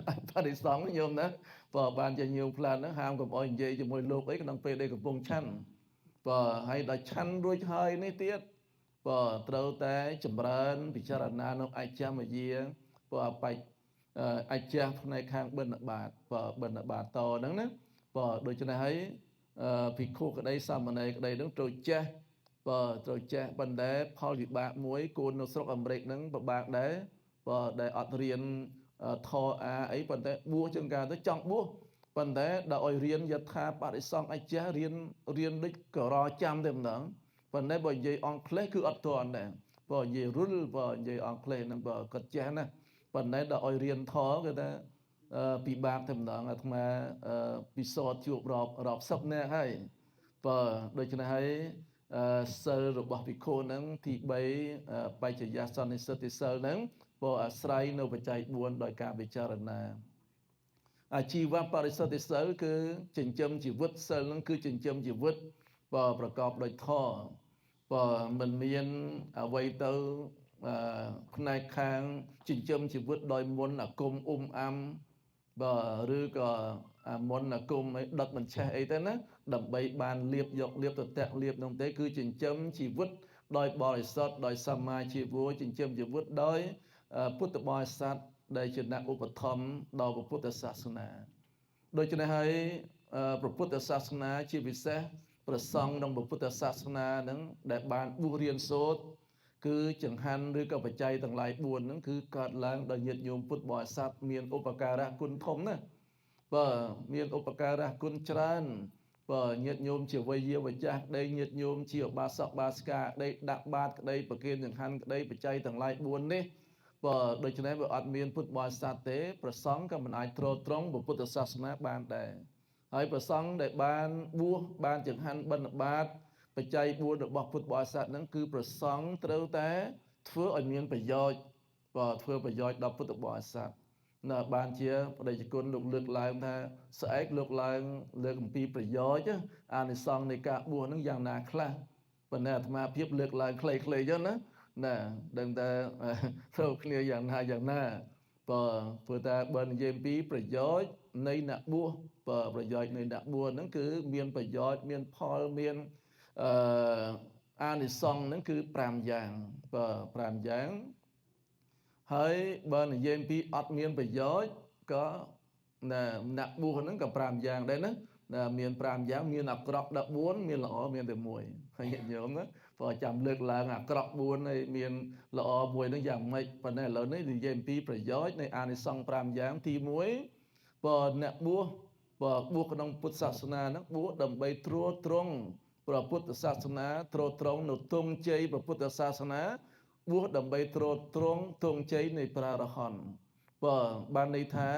ដាច់បរិសង្ឃញោមណាបើបានជាញោមផ្លានហ្នឹងហាមកុំអោយនិយាយជាមួយលោកអីក្នុងពេលដែលកំពុងឆាន់បើហើយដល់ឆាន់រួចហើយនេះទៀតបើត្រូវតែចម្រើនពិចារណានៅអច្ចមយាបើបច្ចអច្ចៈផ្នែកខាងបិណ្ឌបាតបើបិណ្ឌបាតតហ្នឹងណាបើដូច្នេះហើយភិក្ខុក្តីសាមណេរក្តីហ្នឹងត្រូវចេះបើត្រូវចេះប៉ុន្តែផលវិបាកមួយគូននៅស្រុកអាមេរិកហ្នឹងពិបាកដែរបើដែលអត់រៀនធអាអីប៉ុន្តែបួសជាងការទៅចង់បួសប៉ុន្តែដល់ឲ្យរៀនយថាបរិសង្ឃអច្ចៈរៀនរៀនដូចក្រចាំតែម្ដងប៉ុន្តែបើនិយាយអង់គ្លេសគឺអត់ទាន់ដែរបើនិយាយរុលបើនិយាយអង់គ្លេសហ្នឹងបើគាត់ចេះណាប៉ុន្តែដល់ឲ្យរៀនធគឺថាពិបាកតែម្ដងអាត្មាពិសោធន៍ជួបរាប់រាប់សិបនាក់ហើយបើដូច្នេះហើយសិលរបស់ភិក្ខុហ្នឹងទី3បច្ចយាសន្និសិទ្ធិសិលហ្នឹងបើអាស្រ័យនៅបច្ច័យ4ដោយការពិចារណាអាជីវបរិសុទ្ធិសិលគឺចិញ្ចឹមជីវិតសិលហ្នឹងគឺចិញ្ចឹមជីវិតបើប្រកបដោយធម៌បើមិនមានអ្វីទៅផ្នែកខាងចិញ្ចឹមជីវិតដោយមុនអាគមអ៊ុំអាំបើឬក៏អាមុនអាគមអីដុតមិនឆេះអីទៅណាដើម្បីបានលៀបយកលៀបទៅតាក់លៀបនោះទេគឺចិញ្ចឹមជីវិតដោយបរិសុទ្ធដោយសម្មាជីវោចិញ្ចឹមជីវិតដោយពុទ្ធបរិស័ទដែលជាអ្នកឧបត្ថម្ភដល់ពុទ្ធសាសនាដូច្នេះហើយព្រះពុទ្ធសាសនាជាពិសេសព្រះសង្ឃក្នុងពុទ្ធសាសនាហ្នឹងដែលបានបួសរៀនសូត្រគឺចង្ហាន់ឬក៏បច្ច័យទាំងឡាយ4ហ្នឹងគឺកើតឡើងដោយញាតិញោមពុទ្ធបរិស័ទមានឧបការៈគុណធំណាស់បើមានឧបការៈគុណច្រើនបើញាតិញោមជាវេយាវចាស់ក្តីញាតិញោមជាឧបាសកបាសិកាក្តីដាក់បាតក្តីប្រគេនចង្ហាន់ក្តីបច្ច័យទាំងឡាយ4នេះបើដូច្នេះបើអត់មានពុទ្ធបរិស័ទទេព្រះសង្ឃក៏មិនអាចទ្រទ្រង់ពុទ្ធសាសនាបានដែរហើយព្រះសង្ឃដែលបានបួសបានចង្ហាន់បិណ្ឌបាតបច្ច័យ4របស់ពុទ្ធបរិស័ទហ្នឹងគឺព្រះសង្ឃត្រូវតែធ្វើឲ្យមានប្រយោជន៍បើធ្វើប្រយោជន៍ដល់ពុទ្ធបរិស័ទណាបានជាព្រះតេជគុណលោកលើកឡើងថាស្អែកលោកឡើងលើកអំពីប្រយោជន៍អានិសង្សនៃការបួសហ្នឹងយ៉ាងណាខ្លះប៉ុន្តែអាត្មាភាពលើកឡើងខ្លីៗចឹងណាណាដឹងតែត្រូវគ្នាយ៉ាងណាយ៉ាងណាបើព្រោះតែបើនិយាយអំពីប្រយោជន៍នៃអ្នកបួសបើប្រយោជន៍នៃអ្នកបួសហ្នឹងគឺមានប្រយោជន៍មានផលមានអានិសង្សហ្នឹងគឺ5យ៉ាងបើ5យ៉ាងហើយបើនិយាយអំពីអត់មានប្រយោជន៍ក៏ណាអ្នកបួសហ្នឹងក៏5យ៉ាងដែរណាមាន5យ៉ាងមានអាក្រក់14មានល្អមានតែមួយហើយញាតិញោមណាព្រោះចាំលើកឡើងអាក្រក់4ហើយមានល្អមួយហ្នឹងយ៉ាងម៉េចប៉ុន្តែឥឡូវនេះនិយាយអំពីប្រយោជន៍នៃអានិសង្ស5យ៉ាងទី1បើអ្នកបួសបើបួសក្នុងពុទ្ធសាសនាហ្នឹងបួសដើម្បីទ្រទ្រង់ព្រះពុទ្ធសាសនាទ្រទ្រង់នៅទង់ជ័យព្រះពុទ្ធសាសនាបួសដើម្បីទ្រទ្រង់ទង់ជ័យនៃព្រះអរហន្តបើបានន័យថា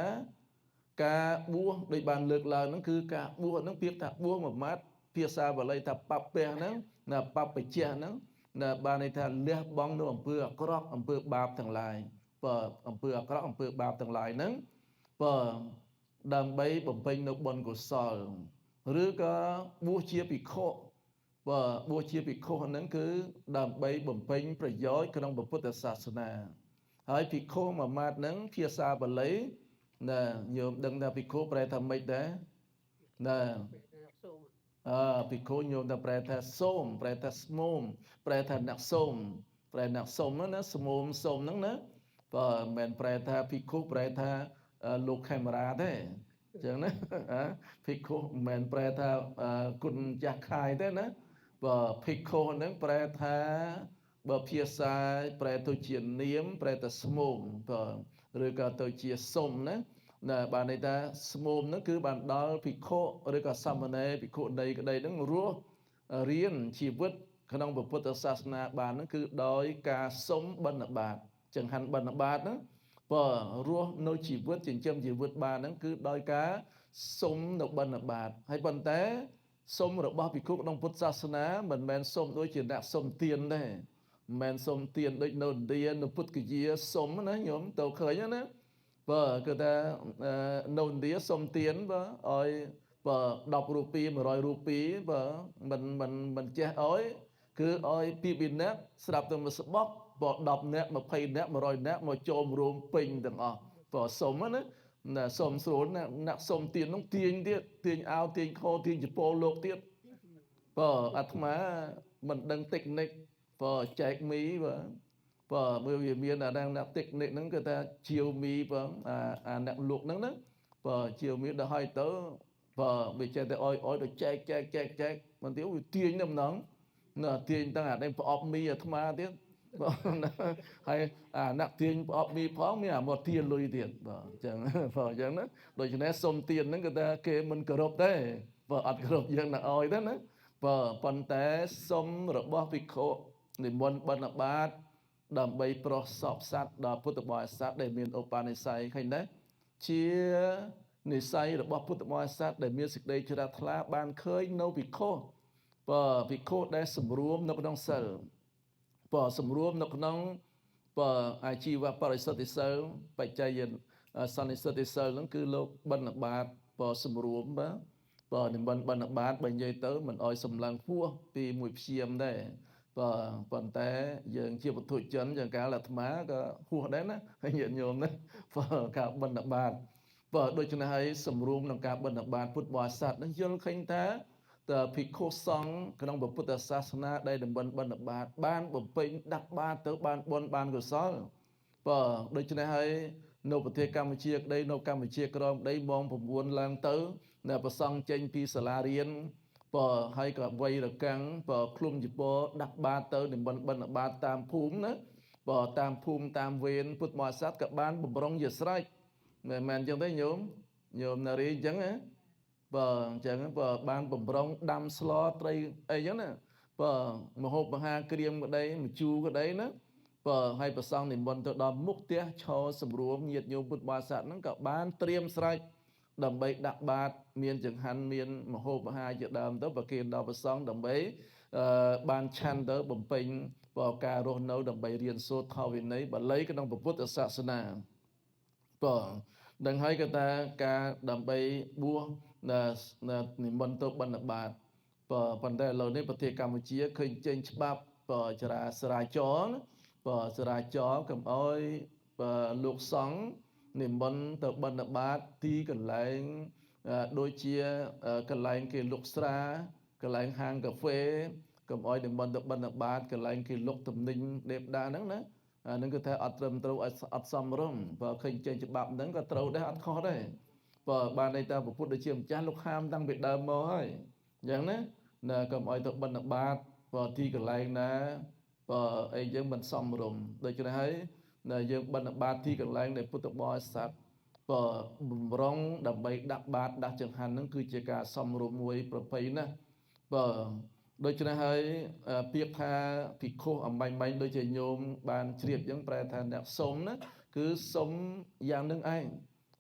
ការបួសដូចបានលើកឡើងហ្នឹងគឺការបួសហ្នឹងពាក្យថាបួសមួយម៉ាត់ភាសាបាលីថាបពៈហ្នឹងណាបពជៈហ្នឹងណាបានន័យថាលះបង់នៅអំពើអាក្រក់អំពើបាបទាំងឡាយបើអំពើអាក្រក់អំពើបាបទាំងឡាយហ្នឹងបើដើម្បីបំពេញនៅបុណ្យកុសលឬក៏បួសជាភិក្ខុ បើបួសជាភិក្ខុហ្នឹងគឺដើម្បីបំពេញប្រយោជន៍ក្នុងពុទ្ធសាសនាហើយភិក្ខុមួយម៉ាត់ហ្នឹងភាសាបាលីណាញោមដឹងថាភិក្ខុប្រែថាម៉េចដែរណាអើភិក្ខុញោមថាប្រែថាសូមប្រែថាស្មូមប្រែថាអ្នកសូមប្រែអ្នកសុំណាស្មូមសុំហ្នឹងណាបើមិនមែនប្រែថាភិក្ខុប្រែថាលោកខេមរាទេអញ្ចឹងណាភិក្ខុមិនមែនប្រែថាគុណចាស់ខាយទេណាបើភិក្ខុហ្នឹងប្រែថាបើភាសាប្រែទៅជានាមប្រែថាស្មូមបើឬក៏ទៅជាសុំណាណាបានន័យថាស្មូមហ្នឹងគឺបានដល់ភិក្ខុឬក៏សាមណេរភិក្ខុនីក្តីហ្នឹងរស់រៀនជីវិតក្នុងពុទ្ធសាសនាបានហ្នឹងគឺដោយការសុំបិណ្ឌបាតចង្ហាន់បិណ្ឌបាតហ្នឹងបើរស់នៅជីវិតចិញ្ចឹមជីវិតបានហ្នឹងគឺដោយការសុំនៅបិណ្ឌបាតហើយប៉ុន្តែសុំរបស់ភិក្ខុក្នុងពុទ្ធសាសនាមិនមែនសុំដូចជាអ្នកសុំទានទេមិនមែនសុំទានដូចនៅឥណ្ឌានៅពុទ្ធគយាសុំណាញោមទៅឃើញណាបើគឺថានៅឥណ្ឌាសុំទានបើឲ្យបើ10រូពី100រូពីបើមិនមិនមិនចេះឲ្យគឺឲ្យពីរនាក់ស្រាប់តែមួយស្បកបើ10នាក់20នាក់100នាក់មកចូលរួមពេញទាំងអស់បើសុំណាណាសុំស្រួលណាអ្នកសុំទាននោះទាញទៀតទាញអាវទាញខោទាញចពោលោកទៀតបើអាត្មាមិនដឹងតិចនិកបើចែកមីបើបើមើលវាមានអាអ្នកតិចនិកហ្នឹងគឺថាជាវមីបើអាអ្នកលក់ហ្នឹងណាបើជាវមីដល់ហើយទៅបើវាចេះតែអោយអោយទៅចែកចែកចែកចែកមិនទៀតវាទាញតែម្ដងណាទាញតាំងអានេះប្រអប់មីអាត្មាទៀតបើហើយអាអ្នកទាញប្រអប់មីផងមានអាមកទានលុយទៀតបើអញ្ចឹងបើអញ្ចឹងណាដូច្នេះសុំទានហ្នឹងគឺថាគេមិនគោរពទេបើអត់គោរពយើងណាអោយទេណាបើប៉ុន្តែសុំរបស់ភិក្ខុនិមន្តបិណ្ឌបាតដើម្បីប្រោះសពសត្វដល់ពុទ្ធបរិស័ទដែលមានឧបនិស្ស័យឃើញទេជានិស្ស័យរបស់ពុទ្ធបរិស័ទដែលមានសេចក្តីជ្រះថ្លាបានឃើញនៅភិក្ខុបើភិក្ខុដែលសម្រួមនៅក្នុងសិលបើសម្រួមនៅក្នុងបើអាជីវបរិសុទ្ធិសិលបច្ច័យសន្និសិទ្ធិសិលហ្នឹងគឺលោកបិណ្ឌបាតបើសម្រួមបើនិមន្តបិណ្ឌបាតបើនិយាយទៅមិនអោយសម្លឹងហួសពីមួយព្យាមដែរបើប៉ុន្តែយើងជាពុទ្ធជនយ៉ាងកាលអាត្មាក៏ហួសដែរណាហើយញាតិញោមណាបើការបិណ្ឌបាតបើដូច្នេះហើយសម្រួមក្នុងការបិណ្ឌបាតពុទ្ធបរិស័ទនឹងយល់ឃើញថាតើភិក្ខុសង្ឃក្នុងពុទ្ធសាសនាដែលតំបន់បិណ្ឌបាតបានបំពេញដាក់បាតទៅបានបុណ្យបានកុសលបើដូច្នេះហើយនៅប្រទេសកម្ពុជាក្តីនៅកម្ពុជាក្រមក្តីម៉ោង9ឡើងទៅដែលប្រសង់ចេញពីសាលារៀនបើហើយក៏វ័យរកាំងបើឃ្លុំជីពដាក់បាតទៅនិមន្តបិណ្ឌបាតតាមភូមិណាបើតាមភូមិតាមវេនពុទ្ធបរិស័ទក៏បានបំរុងជាស្រេចមិនមែនអញ្ចឹងទេញោមញោមណារីអញ្ចឹងណាបើអញ្ចឹងបើបានបំរុងដាំស្លត្រីអីចឹងណាបើមហូបមហាក្រៀមក្តីមជូរក្តីណាបើឲ្យប្រសង់និមន្តទៅដល់មុខផ្ទះឈរសម្រួមញាតិញោមពុទ្ធបរិស័ទហ្នឹងក៏បានត្រៀមស្រេចដើម្បីដាក់បាតមានចង្ហាន់មានមហូបអាហារជាដើមទៅប្រគេនដល់ព្រះសង្ឃដើម្បីបានឆាន់ទៅបំពេញបើការរស់នៅដើម្បីរៀនសូត្រធម៌វិន័យបាលីក្នុងពុទ្ធសាសនាបើដឹងហើយក៏ថាការដើម្បីបួសនិមន្តទៅបិណ្ឌបាតបើប៉ុន្តែឥឡូវនេះប្រទេសកម្ពុជាឃើញចេញច្បាប់បើចរាចរណ៍បើចរាចរណ៍កុំអោយបើលោកសង្ឃនិមន្តទៅបិណ្ឌបាតទីកន្លែងដូចជាកន្លែងគេលុកស្រាកន្លែងហាងកាហ្វេកុំអោយនិមន្តទៅបិណ្ឌបាតកន្លែងគេលុកទំនិញដេបដាហ្នឹងណាអាហ្នឹងគឺថាអត់ត្រឹមត្រូវអត់សមរម្យបើឃើញចេញច្បាប់ហ្នឹងក៏ត្រូវដែរអត់ខុសដែរបើបានន័យថាពុទ្ធជាម្ចាស់លោកហាមតាំងពីដើមមកហើយអញ្ចឹងណាណាកុំអោយទៅបិណ្ឌបាតបើទីកន្លែងណាបើអីយើងមិនសមរម្យដូច្នេះហើយណាយើងបិណ្ឌបាតទីកន្លែងដែលពុទ្ធបរិស័ទបើបំរុងដើម្បីដាក់បាតដាក់ចង្ហាន់ហ្នឹងគឺជាការសមរម្យមួយប្រពៃណាបើដូច្នេះហើយពាក្យថាភិក្ខុអំបញ្ញបាញ់ដូចជាញោមបានជ្រាបអញ្ចឹងប្រែថាអ្នកសុំណាគឺសុំយ៉ាងនឹងឯង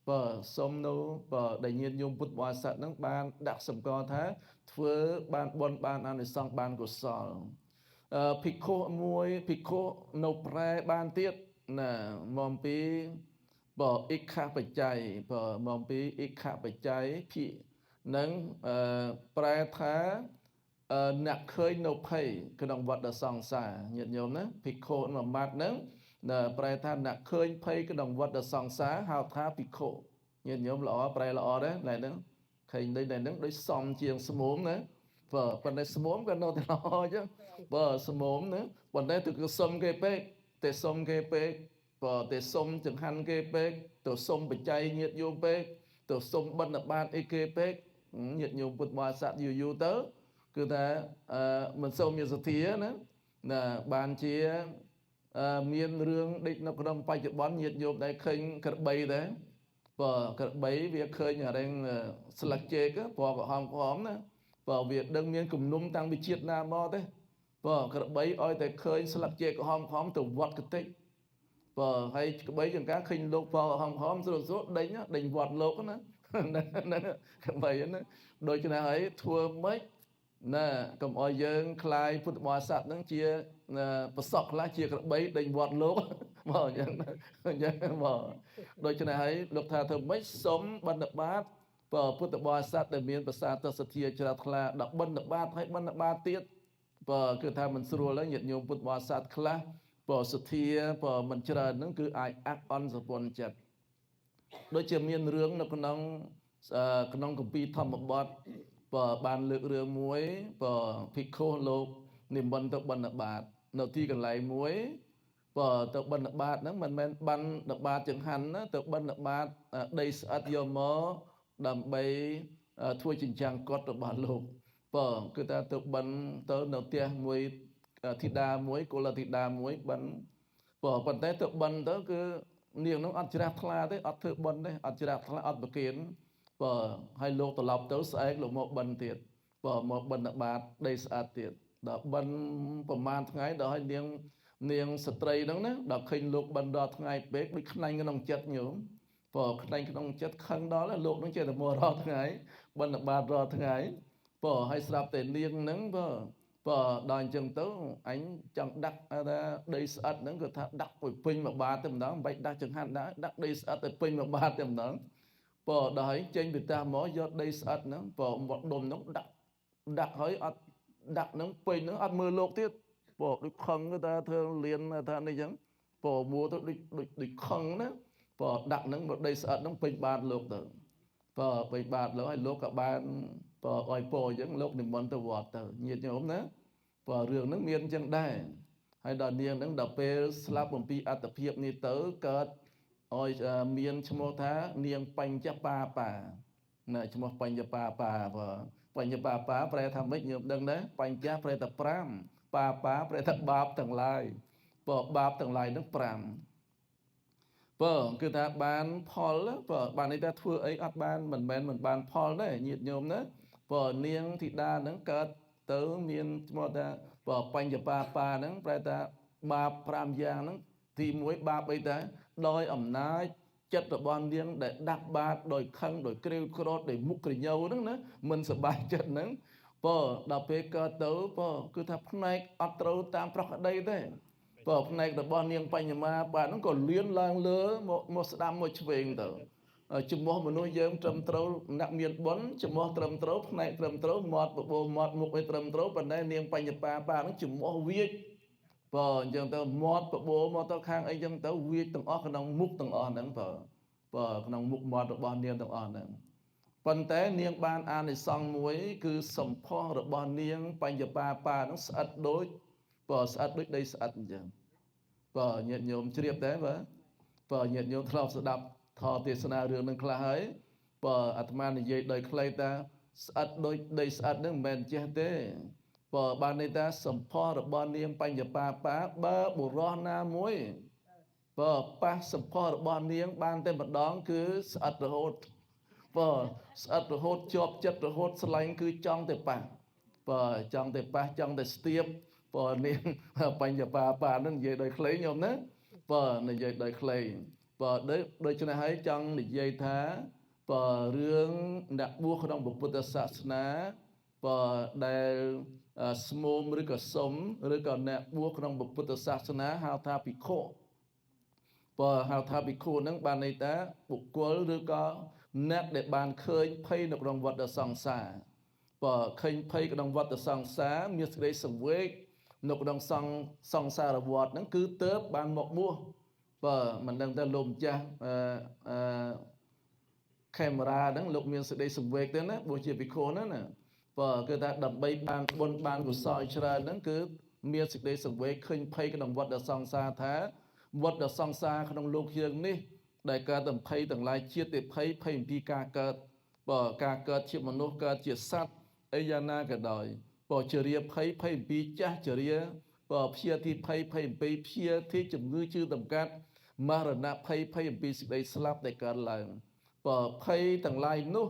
បើសុំនៅបើដែលញាតិញោមពុទ្ធបរិស័ទហ្នឹងបានដាក់សម្គាល់ថាធ្វើបានបុណ្យបានអានិសង្សបានកុសលភិក្ខុមួយភិក្ខុនៅប្រែបានទៀតណាមកពីបើអិខបច្ច័យបើមកពីអិខបច្ច័យភិនឹងប្រែថា អ្នកឃើញនៅភ័យក្នុងវដ្តសង្សារញាតិញោមណាភិក្ខុមួយម៉ាត់ហ្នឹងប្រែថាអ្នកឃើញភ័យក្នុងវដ្តសង្សារហៅថាភិក្ខុញាតិញោមល្អប្រែល្អដែរណែហ្នឹងឃើញដូចណែហ្នឹងដូចសំជាងស្មូមណាបើប៉ុន្តែស្មូមក៏នៅតែល្អអញ្ចឹងបើស្មូមណាប៉ុន្តែទៅគឺសុំគេពេកតែសុំគេពេកបើតែសុំចង្ហាន់គេពេកទៅសុំបច្ច័យញាតិញោមពេកទៅសុំបិណ្ឌបាតអីគេពេកញាតិញោមពុទ្ធបរិស័ទយូរយូរទៅគឺថាមិនសូវមានសទ្ធាណាណាបានជាមានរឿងដេកនៅក្នុងបច្ចុប្បន្នញាតិញោមដែលឃើញក្របីដែរបើក្របីវាឃើញអារែងស្លឹកចេកពណ៌ក្រហមក្រហមណាបើវាដឹងមានគំនុំតាំងពីជាតិណាមកទេបើក្របីឲ្យតែឃើញស្លឹកចេកក្រហមក្រហមទៅវត្តកតិចបើហើយក្របីចង្ការឃើញលោកពណ៌ក្រហមក្រហមស្រួលស្រួលដេញដេញវត្តលោកណាហ្នឹងក្របីណាដូច្នេះហើយធ្វើម៉េចណាកុំឲ្យយើងคลายពុទ្ធបរិស័ទហ្នឹងជាប្រសពខ្លះជាក្របីដេញវត្តលោកមកអញ្ចឹងអញ្ចឹងមកដូច្នេះហើយលោកថាធ្វើម៉េចសុំបណ្ឌបាតបើពុទ្ធបរិស័ទដែលមានប្រសាទសទ្ធាជ្រះថ្លាដល់បណ្ឌបាតហើយបណ្ឌបាតទៀតបើគឺថាមិនស្រួលហើយញាតិញោមពុទ្ធបរិស័ទខ្លះបើសទ្ធាបើមិនច្រើនហ្នឹងគឺអាចអាក់អន់សពន់ចិត្តដូចជាមានរឿងនៅក្នុងក្នុងគម្ពីរធម្មបទបើបានលើករឿងមួយបើភិក្ខុលោកនិមន្តទៅបណ្ឌបាតនៅទីកន្លែងមួយបើទៅបណ្ឌបាតហ្នឹងមិនមែនបណ្ឌបាតចង្ហាន់ណាទៅបណ្ឌបាតដីស្អិតយកមកដើម្បីធ្វើចិញ្ចាំងកត់របស់លោកបើគឺថាទៅបណ្ឌទៅនៅផ្ទះមួយធីតាមួយកុលធីតាមួយបណ្ឌបើប៉ុន្តែទៅបណ្ឌទៅគឺនាងនោះអត់ជ្រះថ្លាទេអត់ធ្វើបណ្ឌទេអត់ជ្រះថ្លាអត់ប្រគិនបើហើយលោកត្រឡប់ទៅស្អែកលោកមកបិណ្ឌទៀតបើមកបិណ្ឌបាតដីស្អាតទៀតដល់បិណ្ឌប្រហែលថ្ងៃដល់ហើយនាងស្ត្រីហ្នឹងណាដល់ឃើញលោកបិណ្ឌដល់ថ្ងៃពេកដូចខ្លាញ់ក្នុងចិត្តញោមបើខ្លាញ់ក្នុងចិត្តខឹងដល់លោកហ្នឹងចេះតែមករាល់ថ្ងៃបិណ្ឌបាតរាល់ថ្ងៃបើហើយស្រាប់តែនាងហ្នឹងបើដល់អញ្ចឹងទៅអញចង់ដាក់ថាដីស្អិតហ្នឹងគឺថាដាក់ឲ្យពេញមួយបាតតែម្ដងមិនបាច់ដាក់ចង្ហាន់ដាក់ដាក់ដីស្អិតឲ្យពេញមួយបាតតែម្ដងបើដល់ហើយចេញពីផ្ទះមកយកដីស្អិតហ្នឹងបើមកដុំហ្នឹងដាក់ហើយអត់ដាក់ហ្នឹងពេញហ្នឹងអត់មើលលោកទៀតបើដូចខឹងគឺថាធ្វើលៀនថានេះអញ្ចឹងបើមួទៅដូចខឹងណាបើដាក់ហ្នឹងមកដីស្អិតហ្នឹងពេញបាតលោកទៅបើពេញបាតលោកហើយលោកក៏បានបើឲ្យពោអញ្ចឹងលោកនិមន្តទៅវត្តទៅញាតិញោមណាបើរឿងហ្នឹងមានអញ្ចឹងដែរហើយដល់នាងហ្នឹងដល់ពេលស្លាប់អំពីអត្តភាពនេះទៅកើតឲ្យមានឈ្មោះថានាងបញ្ចបាបាណាឈ្មោះបញ្ចបាបាបើបញ្ចបាបាប្រែថាម៉េចញោមដឹងដែរបញ្ចប្រែថា5បាបាប្រែថាបាបទាំងឡាយបើបាបទាំងឡាយហ្នឹង5បើគឺថាបានផលបើបានន័យថាធ្វើអីអត់បានមិនមែនមិនបានផលទេញាតិញោមណាបើនាងធីតាហ្នឹងកើតទៅមានឈ្មោះថាបើបញ្ចបាបាហ្នឹងប្រែថាបាប5យ៉ាងហ្នឹងទី1បាបអីតាដោយអំណាចចិត្តរបស់នាងដែលដាក់បាតដោយខឹងដោយក្រេវក្រោធដោយមុខក្រញូវហ្នឹងណាមិនសប្បាយចិត្តហ្នឹងបើដល់ពេលកើតទៅបើគឺថាផ្នែកអត់ត្រូវតាមប្រក្រតីទេបើផ្នែករបស់នាងបញ្ញមាបាទហ្នឹងក៏លៀនឡើងលើមកស្ដាំមកឆ្វេងទៅជំោះមនុស្សយើងត្រឹមត្រូវអ្នកមានបុណ្យជំោះត្រឹមត្រូវផ្នែកត្រឹមត្រូវមាត់បបោមាត់មុខអីត្រឹមត្រូវប៉ុន្តែនាងបញ្ញបាបាទហ្នឹងជំោះវាចបើអញ្ចឹងទៅមាត់បបោមកទៅខាងអីចឹងទៅវាចទាំងអស់ក្នុងមុខទាំងអស់ហ្នឹងបើក្នុងមុខមាត់របស់នាងទាំងអស់ហ្នឹងប៉ុន្តែនាងបានអានិសង្សមួយគឺសម្ផស្សរបស់នាងបញ្ញបាបាហ្នឹងស្អិតដូចបើស្អិតដូចដីស្អិតអញ្ចឹងបើញាតិញោមជ្រាបដែរបើញាតិញោមធ្លាប់ស្ដាប់ធម៌ទេសនារឿងហ្នឹងខ្លះហើយបើអាត្មានិយាយដោយខ្លីថាស្អិតដូចដីស្អិតហ្នឹងមិនមែនចេះទេបើបានន័យថាសម្ផស្សរបស់នាងបញ្ញបាបាបើបុរសណាមួយបើប៉ះសម្ផស្សរបស់នាងបានតែម្ដងគឺស្អិតរហូតបើស្អិតរហូតជាប់ចិត្តរហូតស្លាញ់គឺចង់តែប៉ះបើចង់តែប៉ះចង់តែស្ទាបបើនាងបញ្ញបាបានឹងនិយាយដោយខ្លីញោមណាបើនិយាយដោយខ្លីបើដូច្នេះហើយចង់និយាយថាបើរឿងអ្នកបួសក្នុងពុទ្ធសាសនាបើដែលស្មូមឬក៏សុំឬក៏អ្នកបួសក្នុងពុទ្ធសាសនាហៅថាភិក្ខុបើហៅថាភិក្ខុហ្នឹងបានន័យថាបុគ្គលឬក៏អ្នកដែលបានឃើញភ័យនៅក្នុងវដ្តសង្សារ បើឃើញភ័យក្នុងវដ្តសង្សារមានសេចក្តីសង្វេគនៅក្នុងសង្សារវដ្តហ្នឹងគឺទៅបានមកបួសបើមិនដឹងទៅលោកម្ចាស់អឺអឺខេមរាហ្នឹងលោកមានសេចក្តីសង្វេគទេណាបួសជាភិក្ខុហ្នឹងណាបើគឺថាដើម្បីបានបុណ្យបានកុសលច្រើនហ្នឹងគឺមានសេចក្តីសង្វេគឃើញភ័យក្នុងវដ្តសង្សារថាវដ្តសង្សារក្នុងលោកយើងនេះដែលកើតអំភ័យទាំងឡាយជាតិភ័យភ័យអំពីការកើតបើការកើតជាមនុស្សកើតជាសត្វអីយ៉ាងណាក៏ដោយបើជារាភ័យភ័យអំពីចាស់ជារាបើព្យាធិភ័យភ័យអំពីព្យាធិជំងឺជឿតម្កាត់មរណៈភ័យភ័យអំពីសេចក្តីស្លាប់ដែលកើតឡើងបើភ័យទាំងឡាយនោះ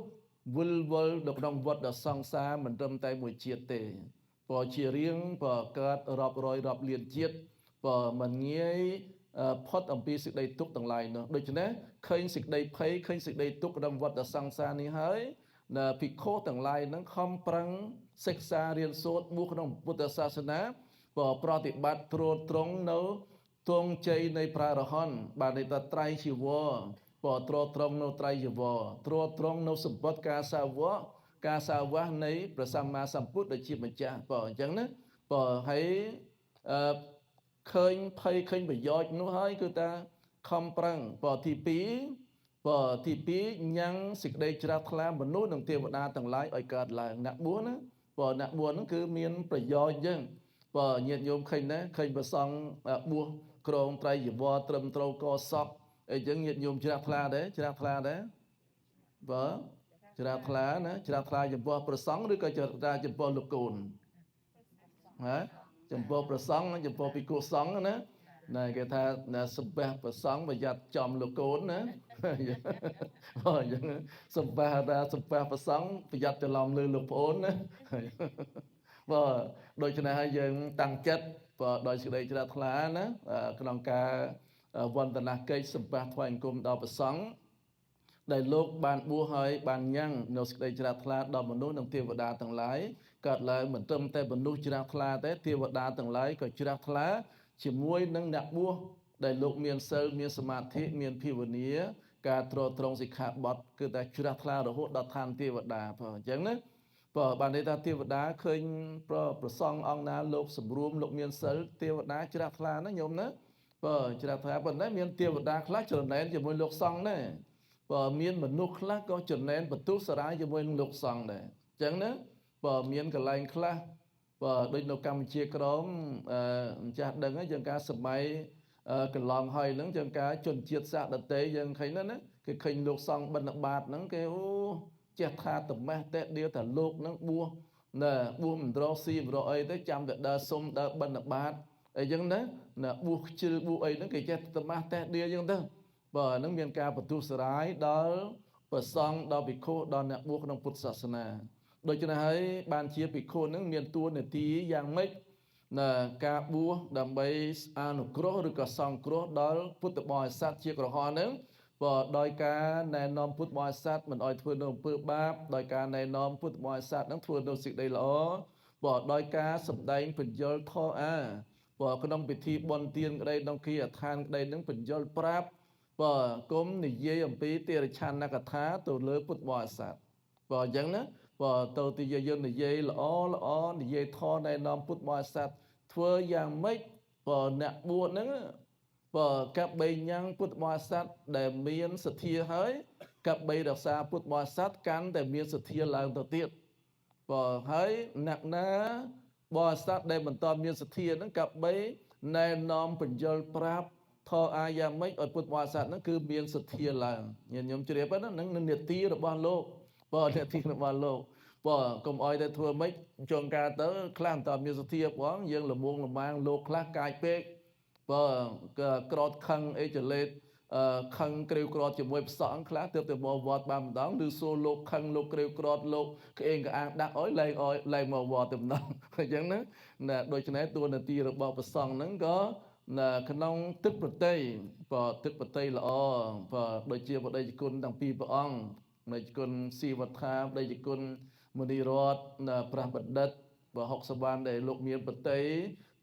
វិលវល់នៅក្នុងវដ្តសង្សារមិនត្រឹមតែមួយជាតិទេបើជារៀងបើកើតរាប់រយរាប់លានជាតិបើមិនងាយផុតអំពីសេចក្តីទុក្ខទាំងឡាយនោះដូច្នេះឃើញសេចក្តីភ័យឃើញសេចក្តីទុក្ខក្នុងវដ្តសង្សារនេះហើយភិក្ខុទាំងឡាយនឹងខំប្រឹងសិក្សារៀនសូត្របួសក្នុងពុទ្ធសាសនាបើប្រតិបត្តិត្រួតត្រងនៅទងជ័យនៃព្រះរហន្តបានន័យថាត្រៃជីវរបើត្រួតត្រងនៅត្រៃជីវរត្រួតត្រងនៅសម្បត្តិការសាវកការសាវកនៃព្រះសម្មាសម្ពុទ្ធដែលជាម្ចាស់បើអញ្ចឹងណាបើហើយអឺឃើញភ័យឃើញប្រយោជន៍នោះហើយគឺថាខំប្រឹងបើទី2បើទី2ញ៉ាំងសេចក្តីជ្រះថ្លាមនុស្សនិងទេវតាទាំងឡាយឲ្យកើតឡើងអ្នកបួសណាបើអ្នកបួសហ្នឹងគឺមានប្រយោជន៍អញ្ចឹងបើញាតិញោមឃើញណាឃើញព្រះសង្ឃបួសក្រងត្រៃជីវរត្រឹមត្រូវកសពអីចឹងញាតិញោមជ្រះថ្លាដែរជ្រះថ្លាដែរបើជ្រះថ្លាណាជ្រះថ្លាចំពោះព្រះសង្ឃឬក៏ជ្រះថ្លាចំពោះលោកកូនណាចំពោះព្រះសង្ឃចំពោះភិក្ខុសង្ឃណាណែគេថាសម្បះព្រះសង្ឃប្រយ័ត្នចំលោកកូនណាបើអញ្ចឹងសម្បះថាសម្បះព្រះសង្ឃប្រយ័ត្នច្រឡំលើលោកប្អូនណាបើដូច្នេះហើយយើងតាំងចិត្តបើដោយសេចក្តីជ្រះថ្លាណាក្នុងការវន្តនកិច្ចសម្បះថ្វាយអង្គមដល់ព្រះសង្ឃដែលលោកបានបួសហើយបានញ៉ាំងនៅសេចក្តីជ្រះថ្លាដល់មនុស្សនិងទេវតាទាំងឡាយកើតឡើងមិនត្រឹមតែមនុស្សជ្រះថ្លាទេទេវតាទាំងឡាយក៏ជ្រះថ្លាជាមួយនឹងអ្នកបួសដែលលោកមានសិលមានសមាធិមានភាវនាការទ្រទ្រង់សិក្ខាបទគឺតែជ្រះថ្លារហូតដល់ឋានទេវតាផងអញ្ចឹងណាបើបានន័យថាទេវតាឃើញប្រសង់អង្គណាលោកសម្រួមលោកមានសិលទេវតាជ្រះថ្លាណាញោមណាបើជ្រះថ្លាប៉ុន្តែមានទេវតាខ្លះច្រណែនជាមួយលោកសង្ឃដែរបើមានមនុស្សខ្លះក៏ច្រណែនបន្ទុះសារាយជាមួយនឹងលោកសង្ឃដែរអញ្ចឹងណាបើមានកន្លែងខ្លះបើដូចនៅកម្ពុជាក្រមម្ចាស់ដឹងហើយយើងការសម័យកន្លងហើយហ្នឹងយើងការជនជាតិសាសដតីយើងឃើញណាគេឃើញលោកសង្ឃបិណ្ឌបាតហ្នឹងគេអូចេះថាតមេះតែដៀវថាលោកហ្នឹងបួសណាបួសមិនរកស៊ីមិនរកអីទេចាំតែដើរសុំដើរបិណ្ឌបាតអីចឹងណាណាបួសខ្ជិលបួសអីហ្នឹងគេចេះតមេះតែដៀវចឹងទៅបើហ្នឹងមានការបន្ទុះសារាយដល់ព្រះសង្ឃដល់ភិក្ខុដល់អ្នកបួសក្នុងពុទ្ធសាសនាដូច្នេះហើយបានជាភិក្ខុហ្នឹងមានតួនាទីយ៉ាងម៉េចណាការបួសដើម្បីអនុគ្រោះឬក៏សង្គ្រោះដល់ពុទ្ធបរិស័ទជាក្រហមហ្នឹងបើដោយការណែនាំពុទ្ធបរិស័ទមិនឲ្យធ្វើនៅអំពើបាបដោយការណែនាំពុទ្ធបរិស័ទហ្នឹងធ្វើនៅសេចក្តីល្អបើដោយការសម្ដែងបញ្យលធម៌អាបើក្នុងពិធីបុណ្យទានក្តីក្នុងគិដ្ឋានក្តីហ្នឹងបញ្យលប្រាប់បើគុំនិយាយអំពីទេរឆានកថាទៅលើពុទ្ធបរិស័ទបើអញ្ចឹងណាបើទៅទីយើងនិយាយល្អល្អនិយាយធម៌ណែនាំពុទ្ធបរិស័ទធ្វើយ៉ាងម៉េចបើអ្នកបួសហ្នឹងបើកបីញ៉ាំងពុទ្ធបរិស័ទដែលមានសទ្ធាហើយកបីរក្សាពុទ្ធបរិស័ទកាន់តែមានសទ្ធាឡើងទៅទៀតបើហើយអ្នកណាបរិស័ទដែលមិនតមានសទ្ធាហ្នឹងកបីណែនាំបញ្យលប្រាប់ធម៌អាយ៉ាងម៉េចឲ្យពុទ្ធបរិស័ទហ្នឹងគឺមានសទ្ធាឡើងញាតិញោមជ្រាបហ្នឹងនឹងនេតិរបស់លោកបើនេតិរបស់លោកបើកុំអោយតែធ្វើម៉េចចងការទៅខ្លះមិនតមានសទ្ធាផងយើងលមួងលម៉ាងលោកខ្លះកាយពេកបើក្រតខឹងអីចលេតខឹងក្រេវក្រតជាមួយផ្សងខ្លះទើបតែមកវត្តបានម្ដងឬសួរលោកខឹងលោកក្រេវក្រតលោកក្អេងក្អាងដាក់អោយលែងអោយលែងមកវត្តតែម្ដងអញ្ចឹងណាណាដូច្នេះតួនាទីរបស់ព្រះសង្ឃហ្នឹងក៏ណាក្នុងទឹកប្រតិបើទឹកប្រតិល្អបើដូចជាបដិជនទាំងពីរព្រះអង្គបដិជនស៊ីវត្ថាបដិជនមុនីរតព្រះបណ្ឌិតបើ60បានដែលលោកមានប្រតិ